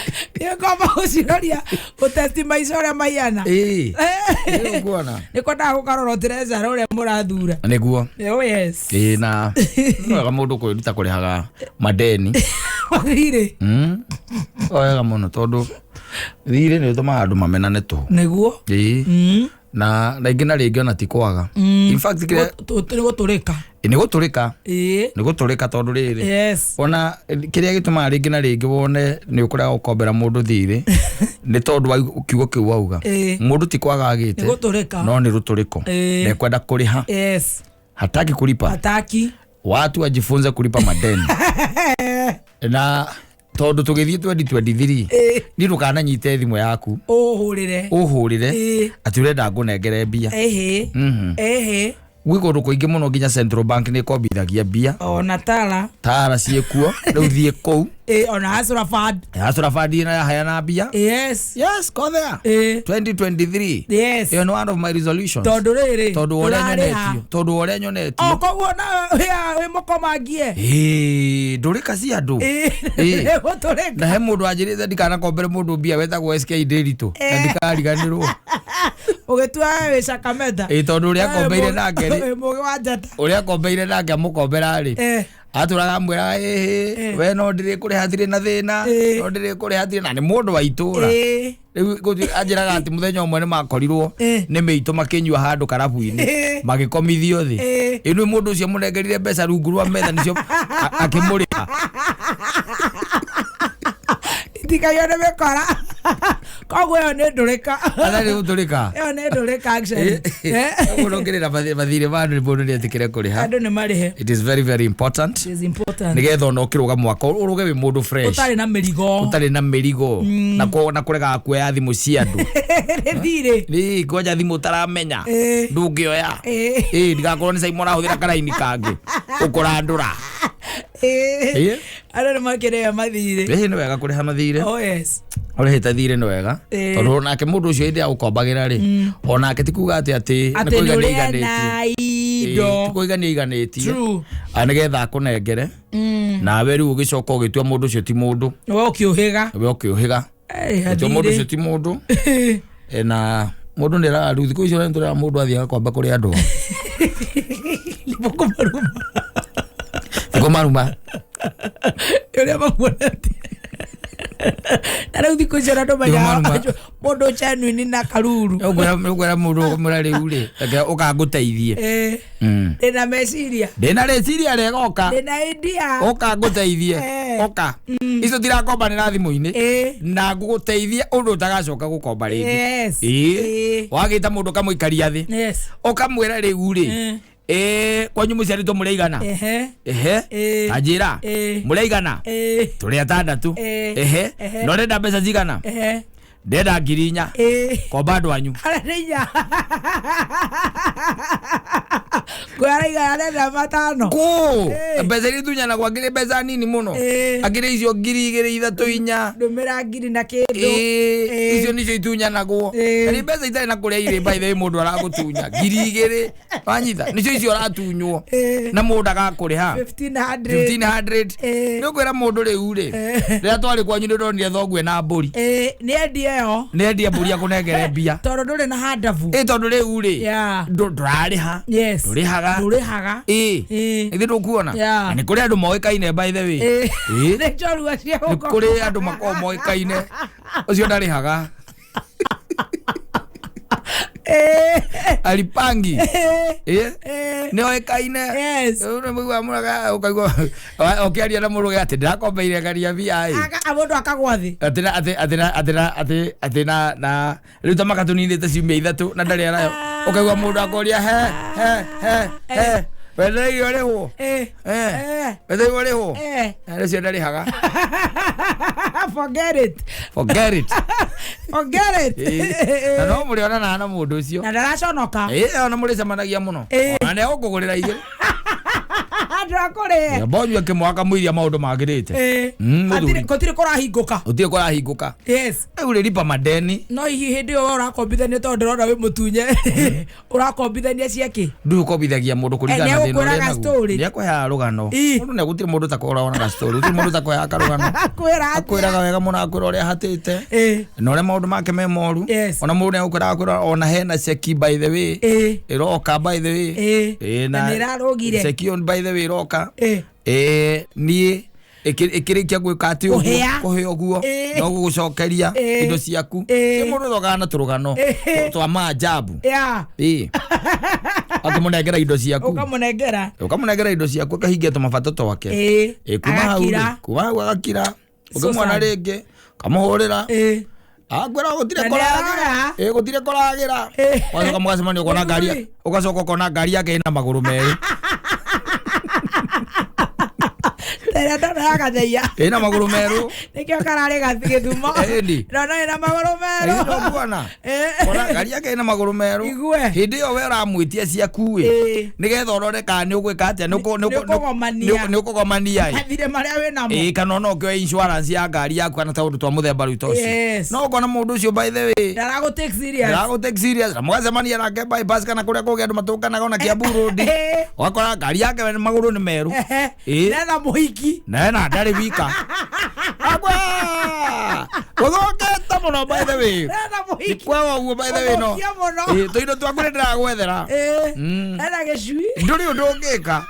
ngomba gũciroria gũtesti maica ũrĩa mahiana. Ũkuona. Nĩ kwendaga gũkarora treasurer ũrĩa mũrathura. Nĩguo. Oh yes. Na nĩ wega mũndũ kwĩruta kũrĩhaga madeni. Mathirĩ. Wega mũno, tondũ thirĩ nĩ ũtũmaga andũ mamenane tũhũ. Nĩguo. Na rĩngĩ na rĩngĩ ona ti kwaga, in fact kĩrĩa Nĩ gũtũrĩka. Nĩ gũtũrĩka. Nĩ gũtũrĩka, tondũ rĩrĩ, ona kĩrĩa gĩtũmaga rĩngĩ na rĩngĩ wone nĩ ũkũrega gũkombera mũndũ thirĩ nĩ tondũ wa kiugo kĩu wauga. Mũndũ ti kwaga agĩte. Nĩ gũtũrĩka. No nĩ rũtũrĩko. Ndekwenda kũrĩha. Hataki kulipa. Hataki. Watu wajifunze kulipa madeni na Tondũ tũgĩthiĩ 2023, niĩ ndũkananyite thimũ yaku ũhũrĩre ũhũrĩre atĩ ũrenda ngũnengere mbia. Gwĩ kũndũ kũingĩ mũno, nginya Central Bank nĩ ĩkombithagia mbia. Ona Tala. Tara ciĩkuo rĩu, thiĩ kũu. Ona Hustler Fund. Hustler Fund ĩno yaheana mbia. Yes, go there. 2023, ĩyo nĩ one of my resolutions. Tondũ rĩrĩ tondũ ũrĩa ndũrarĩha. nyonetio, tondũ ũrĩa nyonetio. O koguo na wĩ mũkomangie. Ĩĩ, ndũrĩka cia andũ. Ĩĩ. Gũtũrĩka. Na he mũndũ wanjĩrĩte ndikanakombere mũndũ mbia wetagwo SK Ndĩritũ, na ndikariganĩrwo. Ũgĩtua we wĩ Cakameda. Ĩĩ, tondũ ũrĩa akombeire nake rĩ, wĩ mũgĩ wa njata. Ũrĩa akombeire nake amũkombera rĩ, atũraga amwĩraga, ĩhĩ, we no ndĩrĩ kũrĩha, hatirĩ na thĩna, no ndĩrĩ kũrĩha, hatirĩ na nĩ mũndũ wa itũra. Rĩu anjĩraga atĩ mũthenya ũmwe nĩ makorirwo nĩ mĩitũ makĩnyua handũ karabu-inĩ, magĩkomithio thĩ. Ĩ nĩ mũndũ ũcio mũnengerire mbeca rungu rwa metha nĩcio akĩmũrĩha. Itikagio nĩ mĩkora, koguo ĩyo nĩ ndũrĩka. Atarĩ gũtũrĩka. Ĩyo nĩ ndũrĩka actually. Mũndũ ũngĩrĩra mathirĩ ma andũ, mũndũ nĩ etĩkĩre kũrĩha. Andũ nĩ marĩhe. It is very very important. It is important. Nĩgetha ona ũkĩrũga mwaka ũrũge wĩ mũndũ fresh. Ũtarĩ na mĩrigo. Ũtarĩ na mĩrigo na na kũregaga kuoya thimũ cia andũ. Nĩ thirĩ. Nĩ kwanja thimũ ũtaramenya ndũngĩoya. Ĩ ndigakorwo nĩ Simon arahũthĩra karaini kangĩ ũkũrandũra. Andũ nĩ makĩrĩha mathirĩ. Ĩ, nĩ wega kũrĩha mathirĩ. Oh yes. Ũrĩhĩte thirĩ nĩ wega, tondũ onake mũndũ ũcio hĩndĩ ya gũkombagĩra rĩ, onake ti kuga atĩ nĩ atĩ kũiga nĩ nĩ ũrĩ aiganĩtie. na Ĩ, indo. ti kũiga nĩ aiganĩtie. True. Nĩgetha akũnengere, nawe rĩu ũgĩcoka ũgĩtua mũndũ ũcio ti mũndũ. We ũkĩũhĩga. We ũkĩũhĩga ũtua mũndũ ũcio ti mũndũ. Na mũndũ nĩ raru thikũ icio nĩ tũrera mũndũ athiĩ agakomba kũrĩ andũ. Kũmaruma. Thikũ maruma. Ũrĩa mamuonetie na rĩu thikũ icio na ndũmenyaga Maruma. Mũndũ genuine na karuru. Ũkwĩra mũndũ ũkamwĩra, rĩu rĩ, reke ũkangũteithie. Ndĩna meciria. Ndĩna rĩciria rĩega, ũka. Ndĩna idea. Ũka ngũteithie. Ũka, icio tirakombanĩra thimũ-inĩ, na ngũgũteithie ũndũ ũtagacoka gũkomba rĩngĩ. Wagĩta mũndũ ũkamũikaria thĩ, ũkamwĩra, rĩu rĩ, kwanyu mũciarĩtwo mũrĩigana? Ehe. Anjĩra. Mũrĩigana? Tũrĩ atandatũ. Ehe. Na ũrenda mbeca cigana? Ndenda 4,000. Komba andũ anyu. Arĩa nĩ inya ngwĩra arenda 5. Kũ mbeca iria itunyanagwo akĩrĩ mbeca nini mũno. Akĩrĩ icio 2,000, 3, 4. Ndũmĩra ngiri na kĩndũ. Icio nicio itunyanagwo. Na nĩ mbeca itarĩ na kũrĩa irĩ, by the way. Mũndũ aragũtunya 2,000, wanyita, nicio icio ũratunywo na mũndũ agakũrĩha. 1500. 1500. Nĩ ũkwĩra mũndũ, rĩu rĩ, rĩrĩa twarĩ kwanyu nĩ ndonire thoguo na mbũri. Nĩ endie ĩyo. Nĩ endie mbũri akũnengere mbia. Tondũ ndũrĩ na handabu. Ĩ, tondũ rĩu rĩ, ndũrarĩha. Ndũrĩhaga. Ndũrĩhaga. Ithuĩ ndũkuona. Na nĩ kũrĩ andũ moĩkaine, by the way. Nĩ njorua cia Nĩ gũkũ. kũrĩ andũ makoragwo moĩkaine, ũcio ndarĩhaga, alipangi. Nĩ oĩkaine. Ũkaigua ũkĩaria na mũndũ atĩ ndĩrakombeire ngaria mbia ĩ. Mũndũ akagwa thĩ. Atĩ na atĩ atĩ na atĩ na atĩ atĩ na rĩu ta makatũninĩte ciumia 3 na ndarĩ anayo, ũkaigua mũndũ akoria, he he he he, wendereire ũrĩhwo? Wendereire ũrĩhwo? Ũcio ndarĩhaga. Forget it. Forget it. Forget it. Na no mũrĩonanaga na mũndũ ũcio. Na ndaraconoka. Ĩ, ona mũrĩcemanagia mũno. Ona nĩ egũkũgũrĩra igĩrĩ. Ndakũrĩhe. Mbonyua kĩmwe akamũiria maũndũ magĩrĩte. Mũthuri. Gũtirĩ kũrahingũka. Gũtirĩ kũrahingũka. Rĩu rĩ, lipa madeni. No hihi hĩndĩ ĩyo we ũrakombithania, tondũ ndĩrona wĩ mũtunye, ũrakombithania ciakĩ? Ndũĩ ũkombithagia mũndũ kũringana na thĩna ũrĩa Nĩegũkwĩraga enaguo. story. Nĩekũheaga rũgano. Mũndũ nĩ gũtirĩ mũndũ ũtakoragwo story, gũtirĩ mũndũ ũtakũheaga karũgano. Akwĩra atĩa? Akwĩraga wega mũno, akwĩra ũrĩa ahatĩte na ũrĩa maũndũ make me moru. Ona mũndũ nĩegũkwĩraga, akwĩra ona hena ceki, by the way, ĩroka, by the way. Na nĩĩrarũgire. Ceki ĩyo, by the way, ĩroka. Niĩ ĩkĩrĩkia gwĩka atĩ ũguo, Kũhĩa. kũhĩa ũguo, no gũgũcokeria indo ciaku. Ĩ, mũndũ thokaga na tũrũgano twa maajabu. Ĩ, akĩmũnengera indo ciaku. Ũkamũnengera. Ũkamũnengera indo ciaku, akahingia tũmabato twake. Ĩ, kuma hau rĩ, Agakira. kuma hau agakira. So Ũkĩmuona sad. rĩngĩ kamũhũrĩra, akwĩra gũtirĩ Na kũragĩra. nĩarora. Ĩ, gũtirĩ kũragĩra. Ũgacoka mũgacemania, ũkona ngari, Mũthuri. ũgacoka ũkona ngari yake ĩna magũrũ merĩ. Ta Ĩrĩa ndona ya gatheia. Ĩna magũrũ merũ. Nĩkĩo kararĩ gĩthumo. Ĩni. Ndona ĩna magũrũ merũ. Ĩno Eh. Ona ngari yake ĩna magũrũ merũ. Igue. Hĩndĩ ĩyo we ũramwĩtia ciaku ĩ. Ĩĩ. Nĩgetha ũrore kana nĩ ũgwĩka atĩa, Nĩ ũkũgomania. nĩ ũkũgomania ĩ. Mathirĩ marĩa wĩ namo. Ĩĩ, kana ona ũkĩoya insurance ya ngari yaku kana taũndũ twa mũthemba rĩu ta ũcio. Yes. No ũkona mũndũ ũcio by the way Ndaragũ take serious. ndĩragũ take serious, na mũgacemania nake bypass kana kũrĩa kũngĩ andũ matũnganaga ona Kiambu Road. Eh. Ũgakora ngari yake we magũrũ nĩ merũ. Ehe. Ĩĩ. Nena mũhiki. Na ena ndarĩ wika. Agwa! Gũthũkĩte mũno by the way. Nena mũhiki. Kwaga ũguo by the way no. Gũthũkia mũno. Ĩĩ, tũindo twaku nĩ ndĩragwethera. Ĩĩ. Mm. Ena gĩcui. Ndũrĩ ũndũ ũngĩka.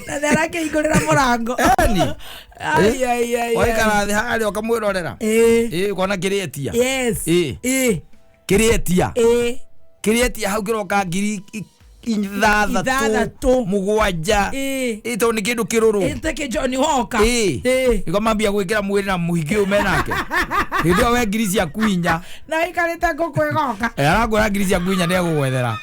Na nĩarakĩhingũrĩra mũrango. Eni. Ai, ai, ai, ai. Waikara thĩ harĩa ũkamwĩrorera. Ĩĩ. Ĩĩ, ũkona kĩrĩetia. Yes. Ĩĩ. Ĩĩ. Kĩrĩetia. Ĩĩ. Kĩrĩetia hau kĩroka ngiri ithathatũ Ithathatũ. mũgwanja. Ĩĩ. Ĩĩ, tondũ nĩ kĩndũ kĩrũrũ. Ĩtĩkĩ Johnny Walker. Ĩĩ. Ĩĩ. Nĩko mambia gwĩkĩra mwĩrĩ na mũhiki ũyũ menake. Hĩndĩ ĩyo we ngiri ciaku inya. Na ĩikarĩte ngũkũ ĩgoka. Arakwĩra ngiri ciaku inya nĩegũgwethera.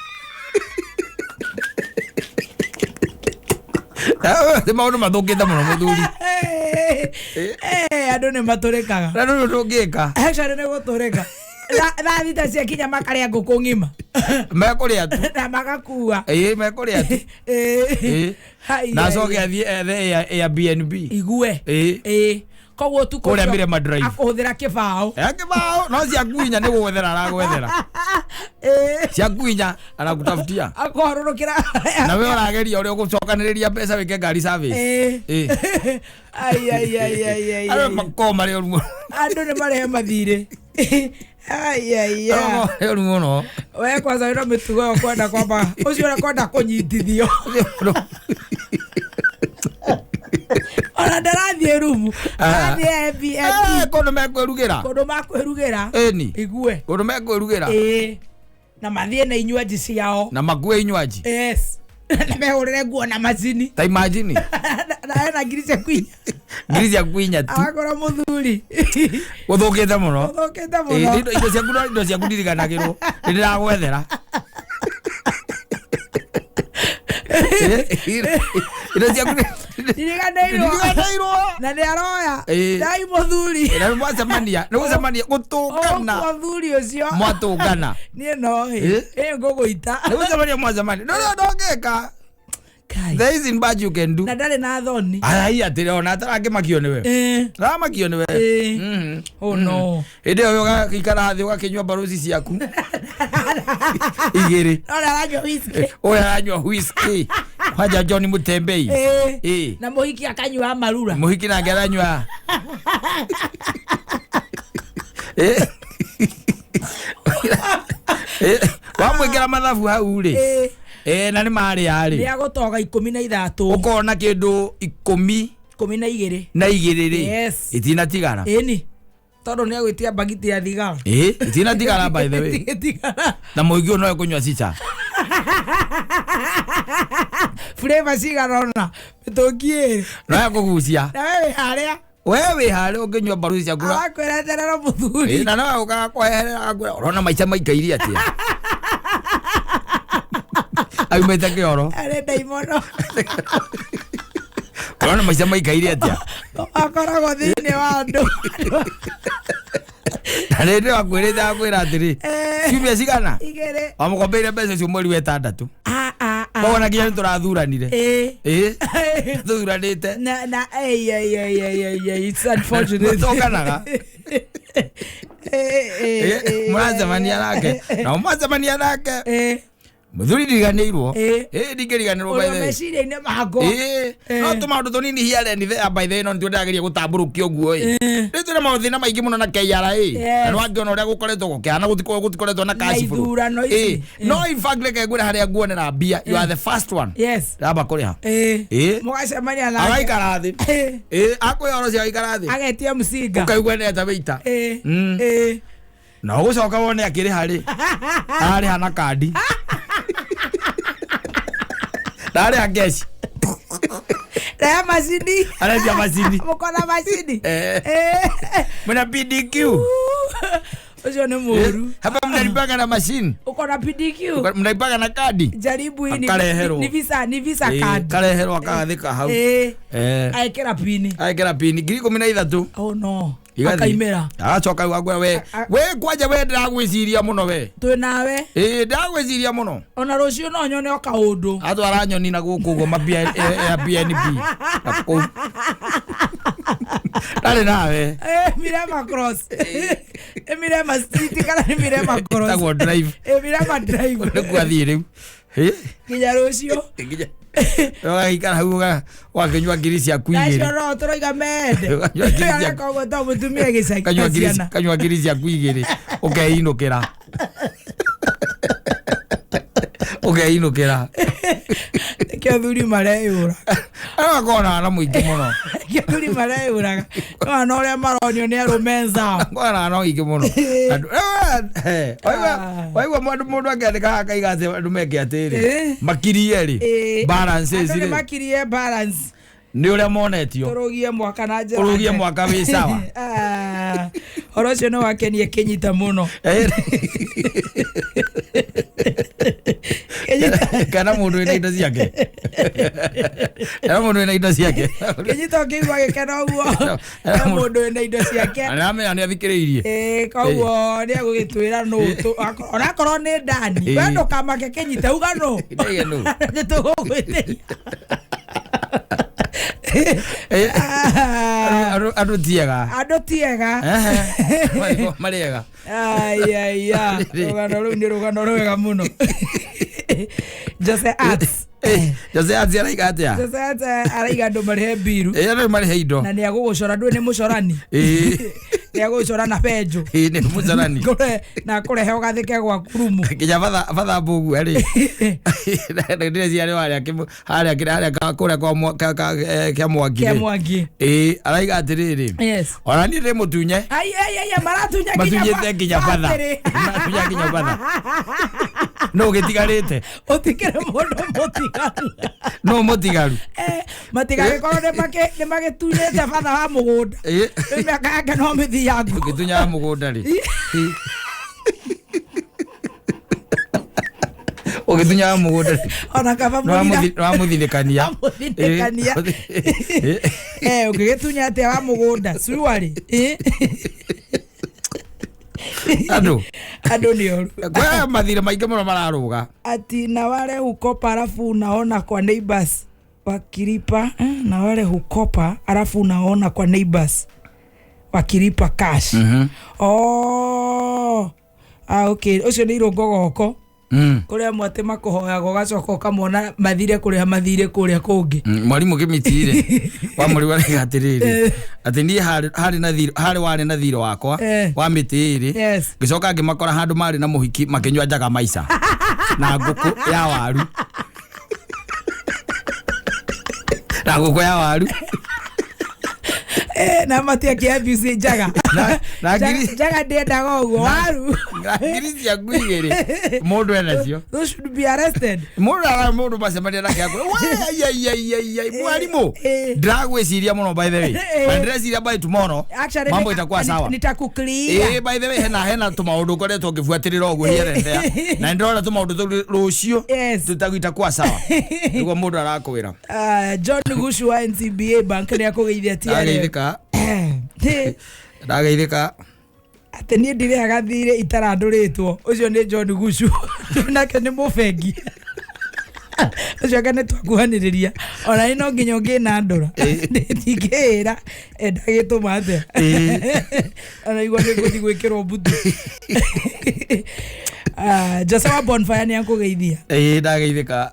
Nĩ maũndũ mathũkĩte mũno mũthuri. Eh, andũ nĩ matũrĩkaga. Na ndũrĩ ũndũ ũngĩka. Actually nĩ gũtũrĩka. Thaa thita ciakinya makarĩa ngũkũ ng'ima. Mekũrĩa tu. Na magakua. Ĩĩ, mekũrĩa tu. Ĩĩ. Ĩĩ. Hai, Na ai, acoke ai. athiĩ ethe Airbnb. Igue. Ĩĩ. Ĩĩ. Koguo ũtukũ Kũrĩa ũcio Mirema Drive. akũhũthĩra kĩbaũ. Kĩbaũ no ciaku inya nĩ gũgwethera aragwethera. Ĩĩ. Ciaku inya arakutafutia. Akũharũrũkĩra. Na we ũrageria ũrĩa ũgũcokanĩrĩria mbeca wĩke ngari service. Ĩĩ. Ĩĩ. Ai, ai, ai, ai, ai, Andũ ai. makoragwo marĩ oru mũno. Andũ nĩ marehe mathirĩ. Ai, ai, Andũ ai. makoragwo marĩ oru mũno. We kwanza wĩna mĩtugo ĩyo kwenda kwamba ũcio ũrĩa kwenda kũnyitithio. Ona ndarathiĩ rumu. Arathiĩ Airbnb. Kũndũ mekwĩrugĩra. Kũndũ makwĩrugĩra. Ĩni. Igue. Kũndũ mekwĩrugĩra. Ĩĩ. Na mathiĩ na inywaji ciao. Na makue inywaji. Yes. Na mehũrĩre nguo na macini. Ta imagine. Na ena ngiri ciaku inya. Ngiri ciaku inya tu. Agakora mũthuri. Gũthũkĩte mũno. Ũthũkĩte Ĩĩ, mũno. indo ciaku no indo ciaku ndiriganagĩrwo. Nĩ ndĩragwethera. Indo ciaku Ndiriganĩirwo. ndiriganĩirwo. Na nĩ aroya. Ĩĩ. Ndai mũthuri. Na mwacemania, nĩ gũcemania gũtũngana. Ũguo mũthuri ũcio. Mwatũngana. Niĩ no hĩ. Ĩĩ. Ĩ ngũgũita. Nĩ gũcemania mwacemania. No no ndũngĩka. Kai. There isn't much you can do. Na ndarĩ na thoni. Arai atĩrĩ ona atarakĩmakio nĩwe. Ĩĩ. Aramakio nĩwe. Ĩĩ. Mhm. Oh no. Hĩndĩ ĩyo ũgakĩikara thĩ ũgakĩnyua mbaruci ciaku igĩrĩ. No nĩ aranyua whisky. Ũyũ aranyua whisky. Kwanja John Mutembei. Ĩĩ. Ĩĩ. Na mũhiki akanyua marura. Mũhiki nake aranyua. Ĩĩ. Ĩĩ. Wamwĩkĩra mathabu hau rĩ. Ĩĩ. Ĩĩ, na nĩ marĩa Nĩ rĩ. agũtoga ikũmi na ithatũ. Ũkona kĩndũ ikũmi 12. na igĩrĩ rĩ. Yes. Itinatigara. Ĩni. Tondũ nĩ agwĩtia mbagiti ya thigara. Ĩĩ, itinatigara by the way. Ĩtigara. Na mũhiki ũyũ no ekũnyua cica. Flavor cigana ũna. Mĩtũngi ĩrĩ. No ekũgucia. Na we wĩ harĩa. We wĩ harĩa ũngĩnyua mbaruci ciaku. Arakwĩra eterera mũthuri. Ĩĩ, na no ũkaga kweherera agakwĩra ũrona maica maikaire atĩa. Aumĩte kĩoro. Arĩ ndaimono. Ũrona maica maikaire atĩa. Akoragwo thĩinĩ wa andũ. Na rĩrĩ akwĩrĩte akwĩra atĩrĩ. Eh. Ciumia cigana? Igĩrĩ. Wamũkombeire mbeca icio mweri wa ĩtandatũ. Ah, ah, ah. Koguo na nginya nĩtũrathuranire. Ĩĩ. Ĩĩ. Tũthuranĩte. Na ei ei ei ei ei ei it's unfortunate. Mũtũnganaga. Eh, eh, eh, Mũracemania nake. Na mwacemania nake. Eh. Mũthuri ndiriganĩirwo. Ĩĩ. Ĩĩ, ndingĩriganĩrwo by Ũrĩa the way. meciria-inĩ makwa. Ĩĩ, no tũmaũndũ tũnini here and there by the way no nĩtuo ndĩrageria gũtambũrũkia ũguo ĩ. Rĩu twĩna mathĩna maingĩ mũno na KRA. Yes. Na nĩwangĩona ũrĩa gũkoretwo gũkĩhana gũtikoretwo na cash flow. ithurano ici. Ĩĩ, no in fact reke ngwĩre harĩa nguonera mbia, you are the first one. Yes. Ndamba kũrĩha. Ĩĩ. Ĩĩ. Mũgacemania nake. Agaikara thĩ. Ĩĩ. Ĩĩ, akwĩra ũhoro ũcio agaikara thĩ. Agetia mcinga. Ũkaigua neta wĩita. Ĩĩ. Mm. Ĩĩ. Na ũgũcoka wone akĩrĩha rĩ. Ararĩha na kandi. Ndarĩha cash. Rehe macini. Arendia macini. Mũkona macini. Eh. Ĩĩ. Mwĩna PDQ. Ũcio nĩ mũru. Hapa mnalipanga na machine. Uko na PDQ. Mnalipanga na kadi. Jaribu hii ni, Akareherwo. ni visa Eh, card. kareherwo akagathĩka hau. Eh. Eh. Aekĩra pini. Aekĩra pini 13,000. Oh no. Igathiĩ. Akaimĩra. Agacoka rĩu akwĩra we, we kwanja we ndĩragwĩciria mũno we. Twĩ nawe. Ĩĩ, ndĩragwĩciria mũno. Ona rũciũ no nyone o kaũndũ. Atwara nyoni na gũkũ ũguo ma Airbnb na kũu ndarĩ nawe. Eh, Mirema Cross. Eh, Mirema Street kana nĩ Mirema Cross. Ĩtagwo Drive. Eh, Mirema Drive. Nĩkuo athiĩ rĩu. Ĩ, Nginya rũciũ. nginya ũgagĩikara hau ũgakĩnyua ngiri ciaku igĩrĩ. Nacio no tũroiga mende. Ũkanyua ngiri ciaku. Areka ũguo to mũtumia gĩcagi Kanyua na ngiri ciana. Kanyua ngiri ciaku igĩrĩ, ũkeinũkĩra, ũkeinũkĩra. Nĩkĩo athuri mareyũraga. Agakorwo na wana mũingĩ mũno. Nĩkĩo athuri mareyũraga. Nĩwona ũrĩa maronio nĩ arũme nzao. Ngorwo na wana mũingĩ mũno. Andũ waigua mũndũ akĩandĩka haha akaiga atĩ andũ meke atĩrĩ, makirie rĩ, balances Andũ nĩ rĩ, makirie balance. Nĩ ũrĩa monetio. Tũrũgie mwaka na njĩra Ũrũgie njega. mwaka wĩ sawa. Ah, ũhoro ũcio nĩ wakenie kĩnyita mũno. Kĩnyita. Kana mũndũ wĩna indo ciake, kana mũndũ wĩna indo ciake. Kĩnyita ũkĩigua gĩkeno ũguo, he mũndũ wĩna indo ciake. Aramenya nĩ athikĩrĩirie. Ĩĩ, koguo nĩ egũgĩtwĩra nũ onakorwo nĩ ndani. We ndũkamake kĩnyita, uga nũ. Ndaiga nũ. Nĩ tũgũgwĩtĩria. Ah, Andũ tiega. Andũ tiega. Marĩega. Aiaia, rũgano rũu nĩ rũgano rwega mũno. Jose Arts. Jose Arts araiga atĩa? Jose Arts araiga andũ marĩhe mbiru. Ĩ, andũ marĩhe indo. Na nĩ agũgũcora, ndũĩ nĩ mũcorani. Nĩ agũgũcora na benjũ. Ĩ, nĩ mũcorani. Na kũrehe ũgathĩke gwaku rumu. Nginya batha mbũguo rĩ, ndĩreciria nĩ harĩa harĩa kũrĩa kwa kĩa Mwangi Kĩa rĩ. Mwangi. Ĩ, araiga atĩrĩrĩ, ona niĩ ndĩ mũtunye. Ai ai ai, maratunya nginya Matunyĩte nginya batha. batĩrĩ. Maratunya nginya batha no gĩtigarĩte. Ũtikĩrĩ mũndũ mũtigaru. No mũtigaru. Eh, matigagĩkorwo nĩ magĩtunyĩte batha wa mũgũnda. Rĩu mĩaka yake no mĩthiangu. Ũgĩtunyaga mũgũnda rĩ, ũgĩtunyaga mũgũnda rĩ, Ona kaba mũthira. nĩwamũthinĩkania. Wamũthinĩkania. Eh, ũngĩgĩtunya atĩa wa mũgũnda suarĩ? Andũ. Andũ nĩ oru. Kwĩ mathirĩ maingĩ mũno mararũga. Ati na wale hukopa alafu unaona kwa neighbors wakilipa, eh, na wale hukopa alafu unaona kwa neighbors wakilipa cash. Oh, ah, okay, ũcio nĩ irũngo goko kũrĩa mwatĩ makũhoyaga ũgacoka ũkamona mathire kũrĩa mathire kũrĩa kũngĩ. Mwarimũ kĩmiti-rĩ wa mũrĩu araiga atĩrĩrĩ, atĩ niĩ harĩ na thirĩ, harĩ warĩ na thirĩ wakwa wa mĩtĩ ĩrĩ, ngĩcoka ngĩmakora handũ marĩ na mũhiki makĩnyua njaga maica na ngũkũ ya waru, na ngũkũ ya waru. Eh, na matiakĩ abuse njaga. Na Njaga ndĩendaga ũguo waru. Na ngiri ciaku igĩrĩ mũndũ enacio. Those should be arrested. Mũndũ ara mũndũ macemania nake akwĩra we ai ai ai ai ai, mwarimũ, ndĩragwĩciria mũno by the way, na ndĩreciria by tomorrow Actually, mambo itakuwa sawa. Nitakuclear. Ĩĩ, by the way, hena tũmaũndũ ngoretwo ngĩbuatĩrĩra ũguo here and there, na nĩndĩrona tũmaũndũ tũu rũciũ itakuwa sawa, nĩguo mũndũ arakwĩra. John Gushu wa NCBA Bank nĩ akũgeithia TRM. Ndageithĩka. Ndageithĩka. Atĩ niĩ ndirĩhaga thirĩ itarandũrĩtwo. Ũcio nĩ John Gushu, nake nĩ mũbengi ũcio ake nĩ twakuhanĩrĩria ona nĩ no nginya ũngĩnandũra ndingĩĩra ndagĩtũma atĩa ona igua nĩ ngũthiĩ gwĩkĩrwo mbutu. Ah, Jose wa Bonfire nĩ akũgeithia. Ĩĩ, ndageithĩka.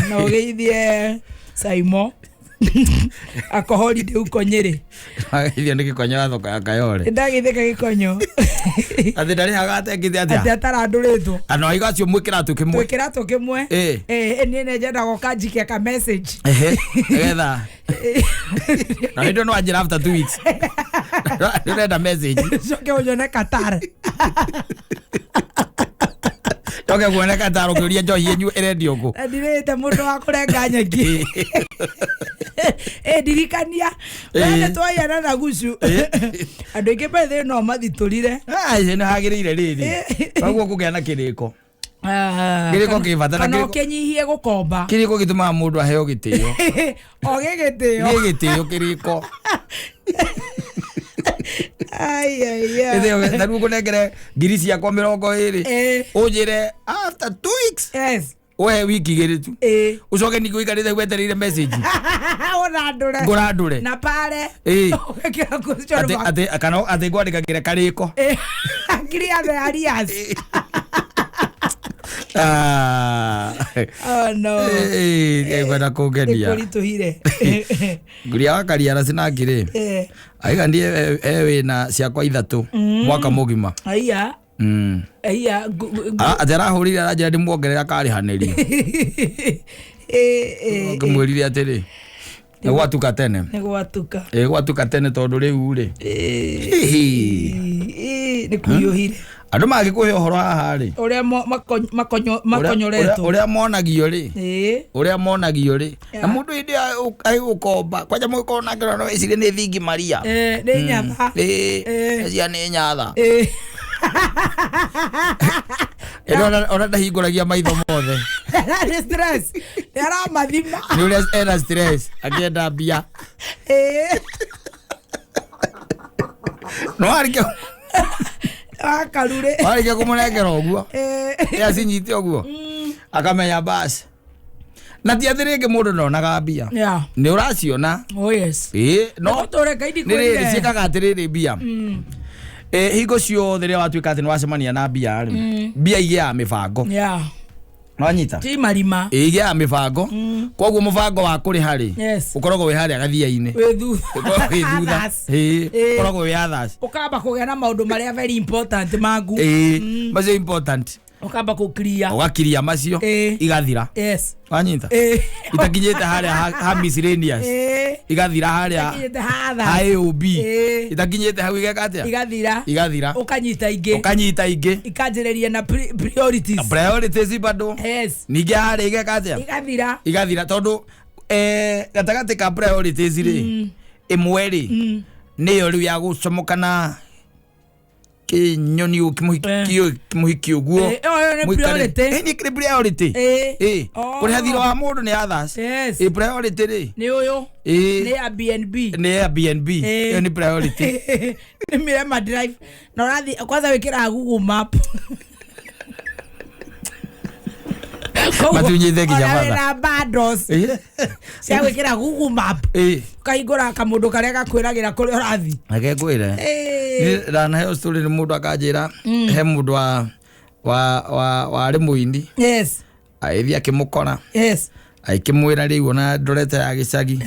Na ũgeithie Saimo ako holiday huko Nyĩrĩ. Ndageithio nĩ gĩkonyo wa thoko ya Kayole. Ndageithĩka gĩkonyo. Atĩ ndarĩhaga atekĩte atĩ atĩa? Atarandũrĩtwo. Ano aiga acio mwĩ kĩratũ kĩmwe. Twĩ kĩratũ kĩmwe. Ĩ niĩ nĩ nyendaga ũkanjikia ka message. Ehe, nĩgetha na hĩndĩ no anjĩra after 2 weeks ndĩrenda message. Coke ũnyone Qatar. Coke kuone Qatar ũkĩũria njohi ĩrendio kũ. Na ndirĩte mũndũ wa kũrenga nyeki. Ĩ ndirikania Ĩ. wene twaiana na gucu andũ aingĩ bethe no mathitũrire. Nĩ hagĩrĩire rĩrĩ koguo kũgĩa na kĩrĩko. Ah, Kĩrĩko kĩ bata na kana kĩrĩko- ũkĩnyihie gũkomba. Kĩrĩko gĩtũmaga mũndũ aheo gĩtĩo. O gĩgĩtĩo. Gĩ gĩtĩo kĩrĩko. Ai, ai, ai. Gĩtĩo, ta rĩu ngũnengere ngiri ciakwa 20, ũnjĩre after 2 weeks, ũhe wiki 2 tu, ũcoke ningĩ ũikarĩte wetereire message. Ũrandũre. Ngũrandũre. Na pare. Ũgekĩra question Atĩ mark. atĩ kana atĩ ngwandĩkagĩre karĩko. Clear the arrears. Ah. Oh no. Ngwenda kũngenia. Nĩkũritũhire. Nguria wa kariara cinangĩ rĩ, aiga ndiĩ e wĩna ciakwa 3 mwaka mũgima. Aya. Aya. Atĩ arahũrire aranjĩra ndĩmuongerera akarĩhanĩrio. Ngĩmwĩrire atĩrĩ, nĩ gwatuka tene. Nĩ gwatuka. Ĩ gwatuka tene tondũ rĩu rĩ, hihi. Nĩ kũhiũhire. Andũ mangĩkũhe ũhoro haha rĩ, Ũrĩa makonyoretwo. Ũrĩa monagio rĩ, ũrĩa monagio rĩ, na mũndũ hĩndĩ ĩyo agĩgũkomba kwanja mũgĩkorwo nake no wĩcirie nĩ thingi maria. Nĩ nyatha. Ĩ cia nĩ nyatha. Ĩno ona ndahingũragia maitho mothe. Nĩ stress. Nĩ aramathima. Nĩ ũrĩa ena stress akĩenda mbia. No warĩkia Wakarure. Warĩkia kũmũnengera ũguo, ĩ acinyite ũguo akamenya bas na ti atĩ rĩngĩ mũndũ ndonaga mbia. Nĩ ũraciona. Oh yes. Ĩ no Ũtũre kaindi nĩ rĩrĩ kwĩrire. ciĩkaga atĩrĩrĩ mbia, ĩ hingo ciothe rĩrĩa watuĩka atĩ nĩ wacemania na mbia rĩ, mbia igĩaga mĩbango. Nwanyita? Ti marima. Ĩ igĩaga mĩbango, koguo mũbango wa kũrĩha rĩ, ũkoragwo wĩ harĩa gathia-inĩ. Wĩ thutha. Ũkoragwo wĩ thutha. Others. Ĩ Ĩ. ũkoragwo wĩ others. Ũkamba kũgĩa na maũndũ marĩa very important maku. Ĩ macio important. Ũkamba gũclear. Ũgakiria macio. Igathira. Wanyita? Itakinyĩte harĩa ha miscellaneous. Igathira harĩa Itakinyĩte ha others. ha AOB. Itakinyĩte hau igeka atĩa? Igathira. Igathira. Ũkanyita ingĩ. Ũkanyita ingĩ. Ikanjĩrĩria na priorities. Priorities bado. Ningĩ harĩa igeka atĩa? Igathira. Igathira tondũ gatagatĩ ka priorities rĩ, ĩmwe rĩ nĩyo rĩu ya gũcomoka na kĩnyoni kĩmũhiki ũguo. Ĩyo nĩ priority. Nĩ kĩrĩ priority. Ĩ kũrĩha thirĩ wa mũndũ nĩ others. Ĩ priority rĩ, Nĩ ũyũ. Ĩ Nĩ Airbnb. Nĩ Airbnb. Ĩyo nĩ priority. Nĩ Mirema Drive na ũrathiĩ kwanza wĩkĩraga Google Map. Koguo, Matunyĩte nginya ona batha. wĩna bundles cia gwĩkĩra Google Map, ũkahingũra kamũndũ karĩa gakwĩragĩra kũrĩa ũrathiĩ. Reke ngwĩre, niĩ ndanaheo story nĩ mũndũ akanjĩra he mũndũ wa wa wa warĩ mũini, agĩthiĩ akĩmũkora, agĩkĩmwĩra rĩu ona ndorete ya gĩcagi,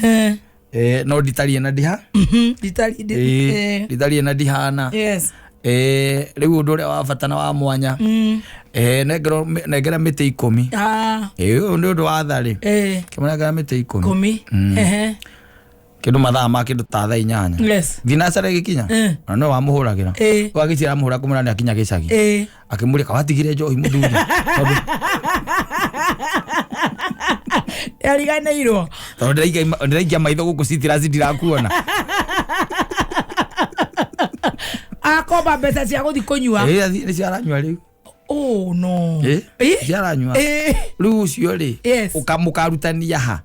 no nditariĩ na ndiha. Nditari Ĩ, nditariĩ na ndihana. Rĩu ũndũ ũrĩa wa bata na wa mwanya, nengera mĩtĩ 10. Ĩ, ũyũ nĩ ũndũ wa tharĩ, kĩmũnengera mĩtĩ 10. 10. Ehe. Kĩndũ mathaa ma kĩndũ ta thaa 8 thinacara ĩgĩkinya, na no wamũhũragĩra, wagĩciara amũhũra kũmwĩra nĩ akinya gĩcagi, akĩmũria kawatigire njohi mũthuri tondũ Ariganĩirwo. Tondũ ndĩraikia maitho gũkũ citirasi ndirakuona. Akomba mbeca cia gũthiĩ kũnyua. Ĩ, nĩ ciaranyua rĩu. Oh no. Ĩ, Ĩ? ciaranyua. Rĩu ũcio rĩ, mũkarutania ha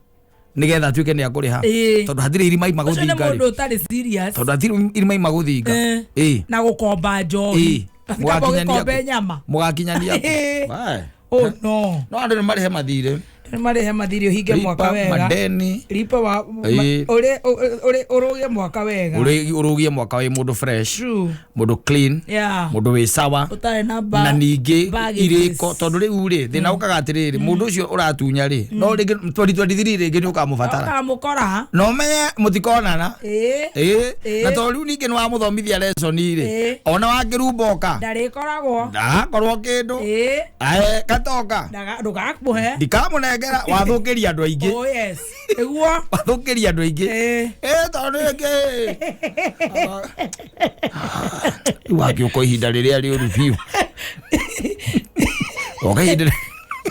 nĩgetha atuĩke nĩ akũrĩha? Tondũ hatirĩ irima ima Ũcio nĩ gũthinga rĩ. mũndũ ũtarĩ serious. Tondũ hatirĩ irima ima gũthinga. Ĩ. Na gũkomba njohi. Kaba ũgĩkombe nyama. Mũgakinyania kũ? Wae. Oh no. No andũ nĩ marĩhe mathirĩ. Nĩ marĩhe mathirĩ ũhinge mwaka Lipa wega. madeni. Lipa wa ũrĩ ũrĩ ũrũgie mwaka wega. Ũrũgie mwaka wĩ mũndũ fresh, True. mũndũ clean, mũndũ wĩ sawa. Ũtarĩ na ba. Na ningĩ baggages. irĩko tondũ rĩu rĩ thĩna ũkaga atĩrĩrĩ, mũndũ ũcio ũratunya rĩ, no rĩngĩ 2023 rĩngĩ nĩ ũkamũbatara. Ũkamũkora. Na ũmenye mũtikonana. Ĩ. Ĩ, na tondũ rĩu ningĩ nĩ wamũthomithia lesson rĩ, ona wakĩrumboka Ndarĩkoragwo. ndakorwo kĩndũ. Ae gatoka. Ndũgakũhe. Ndikamũnengera, wathũkĩria andũ aingĩ. Oh yes. Nĩguo. Wathũkĩria andũ aingĩ. Ĩ tondũ rĩngĩ rĩu wakĩũka ihinda rĩrĩa rĩũru biũ, oka ihinda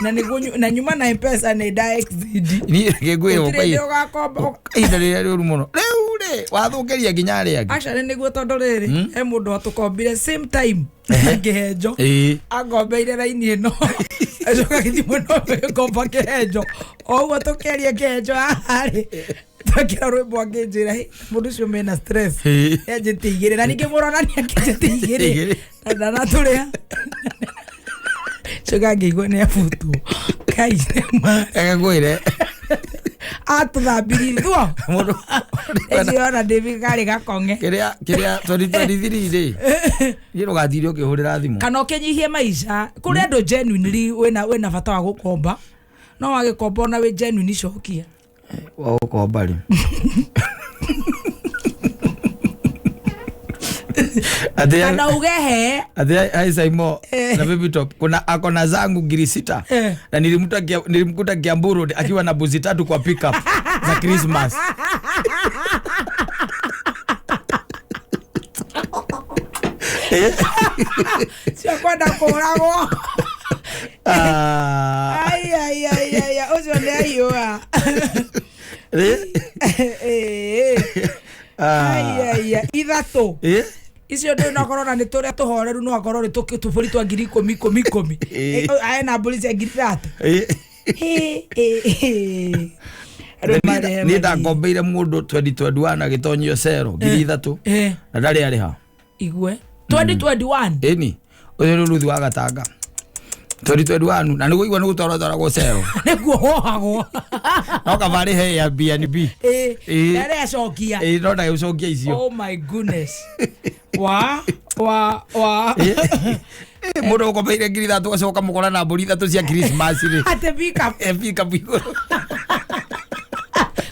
Na nĩguo na nyuma na mpesa nĩ nda exceed. Niĩ ngĩkwĩra Gũtirĩ hĩndĩ ũgakomba. Ihinda rĩrĩa rĩũru mũno rĩu rĩ, wathũkĩria nginya arĩa angĩ. Actually nĩguo, tondũ rĩrĩ, he mũndũ watũkombire same time ngĩhenjo. Angombeire raini ĩno, acoka gĩthiĩ mwena ũyũ ngomba kĩhenjo, o ũguo tũkĩaria kĩhenjo haha rĩ, twekĩra rwĩmbo angĩnjĩra, "Hey, mũndũ ũcio mena stress." Yanjĩte igĩrĩ na ningĩ mũronania akĩnjĩte igĩrĩ. Igĩrĩ. Na ndanatũrĩa, coka ngĩigua nĩ abutwo kai. Reke ngwĩre. Atũthambirie thuo. Mũndũ ĩciona ndĩbi karĩ gakong'e. Kĩrĩa 2023 rĩ, niĩ ndũgatinde ũkĩhũrĩra thimũ. Kana ũkĩnyihie maica kũrĩ andũ genuinely wĩna bata wa gũkomba, no wagĩkomba ona wĩ genuine, cokia. Wa gũkomba rĩ, atĩ Kana uge he. Ati hai Saimo na Baby Top, kuna akona zangu ngiri 6 na nilimkuta Kiambu Road akiwa na buzi tatu kwa pickup za Christmas. Cio kwenda kũragwo. Ah, Ai ai ai ai, ũcio nĩ aiyũa. Ah, Ai ai ai, ithatũ icio ndĩ no korwo na nĩ tũrĩa tũhoreru, no akorwo nĩ tũbũri twa ngiri ikũmi ikũmi ikũmi. Ena mbũri cia ngiri 3. Andũ marĩhe Niĩ mathirĩ. ndakombeire mũndũ 2021 agĩtonyio cero ngiri 3 na ndarĩ arĩha. Igue 2021. Ĩni ũcio nĩ Ruthi wa Gatanga 2021, na nĩgũigua nĩ gũtwarwo twaragwo cero. Nĩguo wohagwo. No kaba arĩhe Airbnb. Ndarĩ acokia. Ĩĩ, no ndagĩcokia icio. Oh my goodness, wa wa wa. Mũndũ ũkombeire ngiri 3 acoka mũkora na mbũri 3 cia Christmas rĩ. Ate pick up. Pickup igũrũ.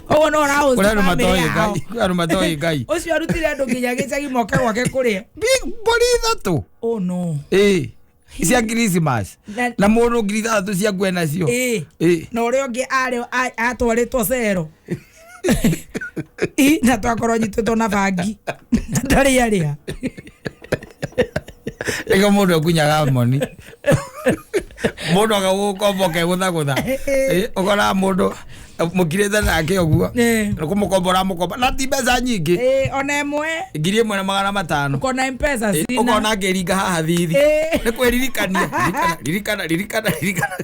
Ũguo no ũrahost Kũrĩ andũ family matoĩ yao. Ngai, kũrĩ andũ matoĩ Ngai. Ũcio arutire andũ nginya gĩcagi moke gwake kũrĩa. Mbũri 3. Oh no. Ĩĩ, cia Christmas. Na mũndũ ngiri 6 ciaku enacio. Na ũrĩa ũngĩ arĩ atwarĩtwo cero. Ĩ, na twakorwo nyitĩtwo na bangi na ndarĩ arĩa. Ĩko mũndũ akunyaga moni, mũndũ agagũkomba ũkegũthagũtha. Ũkoraga mũndũ mũkirĩte nake ũguo nĩkũmũkomba ũramũkomba na ti mbeca nyingĩ. Ona ĩmwe. 1500. Ũkona mpesa sina. Ũkona ngĩringa haha thithi nĩ kwĩririkania, ririkana, ririkana, ririkana, ririkana.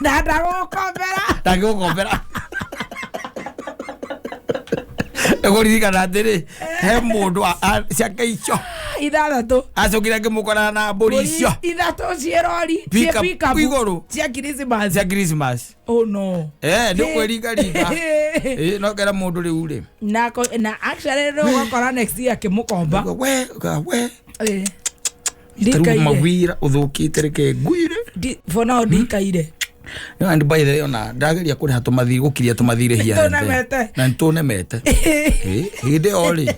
Na ndagũkombera. Ndangĩgũkombera nĩkũririkana atĩrĩ, he mũndũ ciake icio 6. Acokire akĩmũkorana na mbũri icio. 3 ciĩ rori ciĩ Pick-up pick-up igũrũ. Cia Christmas. Cia Christmas. Oh no. Nĩ kwĩringaringa. No kera mũndũ rĩu rĩ. Na actually rĩu ũgakora next year akĩmũkomba. We we. Tarĩu Ndikaire. mawira ũthũkĩte, reke ngwire. For now ndikaire. No, and by the way, ona ndageria kũrĩha tũmathirĩ, gũkiria tũmathirĩ here and there. Nĩtũnemete. Na nĩtũnemete. Hĩndĩ ĩyo rĩ,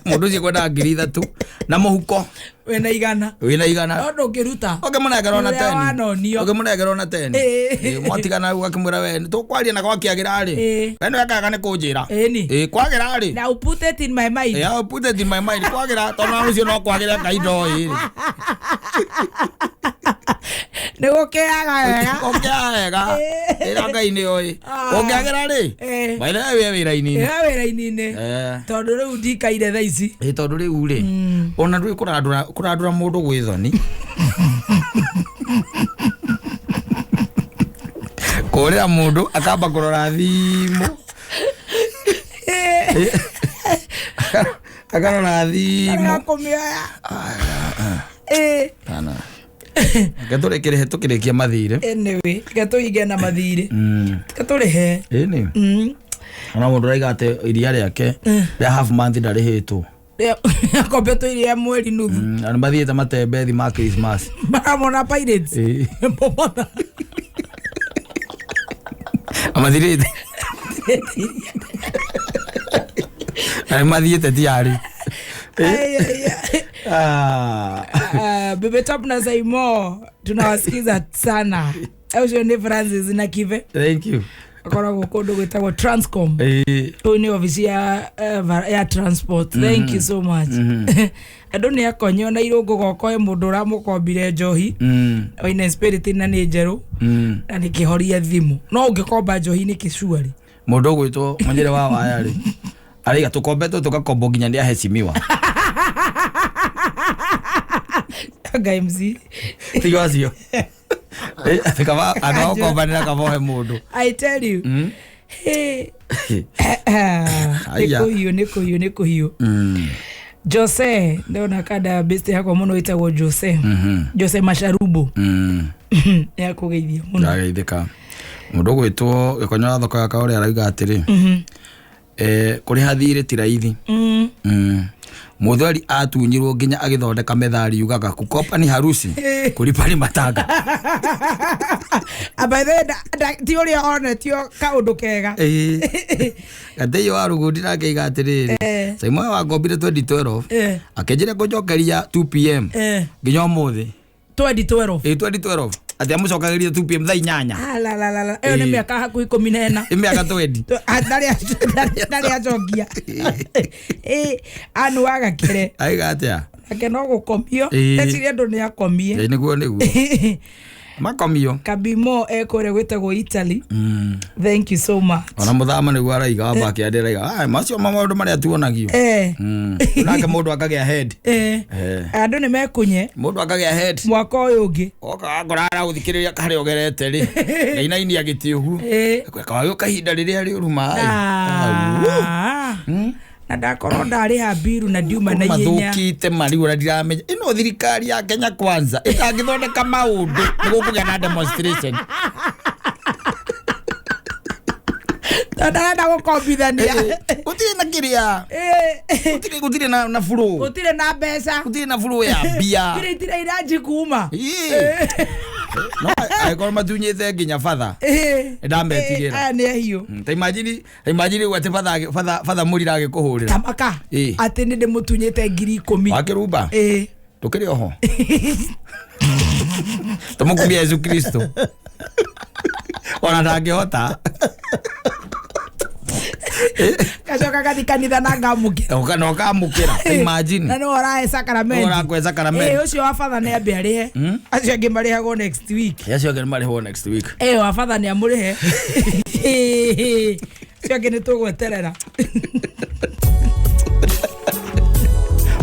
mũndũ ũcio kwendaga ngiri 3 na mũhuko Wĩna 100. Wĩna 100. No ndũngĩruta. Ũkĩmũnengera ona Ũrĩa 10. wanonio. Ũkĩmũnengera ona 10. Mwatigana rĩu akĩmwĩra, we tũkwaria na gwakĩagĩra rĩ, we nĩwekaga nĩ kũnjĩra. Ĩni. Kwagĩra rĩ. Now put it in my mind. Yeah, put it in my mind kwagĩra, tondũ na rũciũ no kwagĩra Ngai ndoĩ rĩ. Nĩ gũkĩaga wega. Ũkĩaga wega ĩra Ngai nĩ oĩ ũngĩagĩra rĩ. By the way, wĩ wĩra-inĩ. Ĩra wĩra-inĩ. Tondũ rĩu ndikaire thaa ici. Ĩ, tondũ rĩu rĩ, ona ndũĩ kũrandũra mũndũ gwĩ thoni, kũrĩra mũndũ akamba kũrora thimũ, akarora thimũ. Arega kũmĩoya. Kana reke tũrĩkĩrĩhe tũkĩrĩkia mathirĩ. Anyway, reke tũhinge na mathirĩ. Reke tũrĩhe. Ĩni ona mũndũ araiga atĩ iria rĩake rĩa half month ndarĩhĩtwo. Akombetwo iria mweri nuthu. Na nĩ mathiĩte matembethi ma Christmas. Maramona Pirates. Momona. Amathirĩte na nĩ mathiĩte tiarĩ. Ai, ai, ai. Ah, Bebe Top na Saimo tunawasikiza sana. Ũcio nĩ Francis na Kive. Thank you. Akoragwo kũndũ gwĩtagwo Transcom. Ĩĩ. Kũu nĩ obici ya, ya transport. Thank you so much. Andũ nĩ akonye ona irũngũ gokoe mũndũ ũramũkombire njohi oine spirit na nĩ njerũ na nĩ kĩhoria thimũ, no ũngĩkomba njohi nĩ kĩcuari. Mũndũ ũgwĩtwo Mũnyĩrĩ wa waya rĩ, araiga tũkombetwo tũgakombwo nginya nĩ aheshimiwa. Anga MC. Tiga acio. Atĩ kaba andũ a gũkombanĩra kabohe mũndũ. I tell you. Hey. Nĩ Aya. kũhiũ, nĩ kũhiũ, nĩ kũhiũ. Jose, ndona kada best yakwa mũno ĩtagwo Jose. Jose Masharubo. Nĩ akũgeithia mũno. Ndageithĩka. Mũndũ ũgwĩtwo Gĩkonyo wa thoko ya Kaũrĩ arauga atĩrĩ, kũrĩha thirĩ ti raithi. Mũthweri atunyirwo nginya agĩthondeka methari yugaga kukopa ni harusi, kulipa ni matanga. Ah, by the way, ti ũrĩa onetio kaũndũ kega. Gatĩi wa Rũgũndi nake aiga atĩrĩrĩ, Saimoyo wangombire 2012, akĩnjĩra ngũnjokeria 2 p.m. Nginya ũmũthĩ. 2012? Ĩ, 2012, atĩ amũcokagĩria 2 p.m., thaa 8. Alalala, ĩyo nĩ mĩaka hakuhĩ 14. Ĩ, mĩaka 20. Ah, ndarĩ acokia. Ĩ, anu wagakĩre. Aiga atĩa? Ake no gũkomio. Eciria andũ nĩ akomie. Ĩ, nĩguo makomio. Kabimo ekũrĩa gwĩtagwo Italy. Thank you so much. Ona mũthama nĩguo araiga wa backyard araiga, "Ah, macio ma maũndũ marĩa tuonagio." Nake mũndũ akagĩa head. Andũ nĩ mekunye. Mũndũ akagĩa head. Mwaka ũyũ ũngĩ. Oka wakora aragũthikĩrĩria harĩa ũgerete rĩ, nainainia gĩtĩ ũguo. Kawagĩũka ihinda rĩrĩa rĩũru maĩ. Ah. Na ndakorwo ndarĩha mbiru na ndiuma na ihenya. Mathũkĩte mariu, ũrĩa ndiramenya ĩno thirikari ya Kenya Kwanza ĩtangĩthondeka maũndũ nĩ gũkũgĩa na demonstration. Tondũ ndarenda gũkombithania. Gũtirĩ na kĩrĩa, gũtirĩ na flow. Gũtirĩ na mbeca. Gũtirĩ na flow ya mbia. Gũtirĩ, itirĩ iranji kuma. Ĩĩ. No angĩkorwo matunyĩte nginya batha, nĩndametigĩra. Aya nĩ ahiũ. Ta imagine, ta imagine rĩu atĩ batha mũrira agĩkũhũrĩra. Tamaka. Atĩ nĩ ndĩmũtunyĩte 10,000. Wakĩrumba ndũkĩrĩ oho, tũmũkumia Yesu Kristo, ona ndangĩhota. Gacoka gathi kanitha na ngamũkĩra. Na ũkamũkĩra, imagine. Na nĩwe ũrahe sacrament. Nĩwe ũrakũhe sacrament. Ĩ, ũcio wa batha nĩ ambe arĩhe, acio angĩ marĩhagwo next week. Acio angĩ nĩ marĩhwo next week. Ĩ, wa batha nĩ amũrĩhe, acio angĩ nĩ tũgweterera.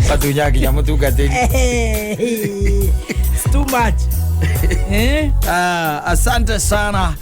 Matunya nginya mũtungatĩri. It's too much, eh? Ah, asante sana.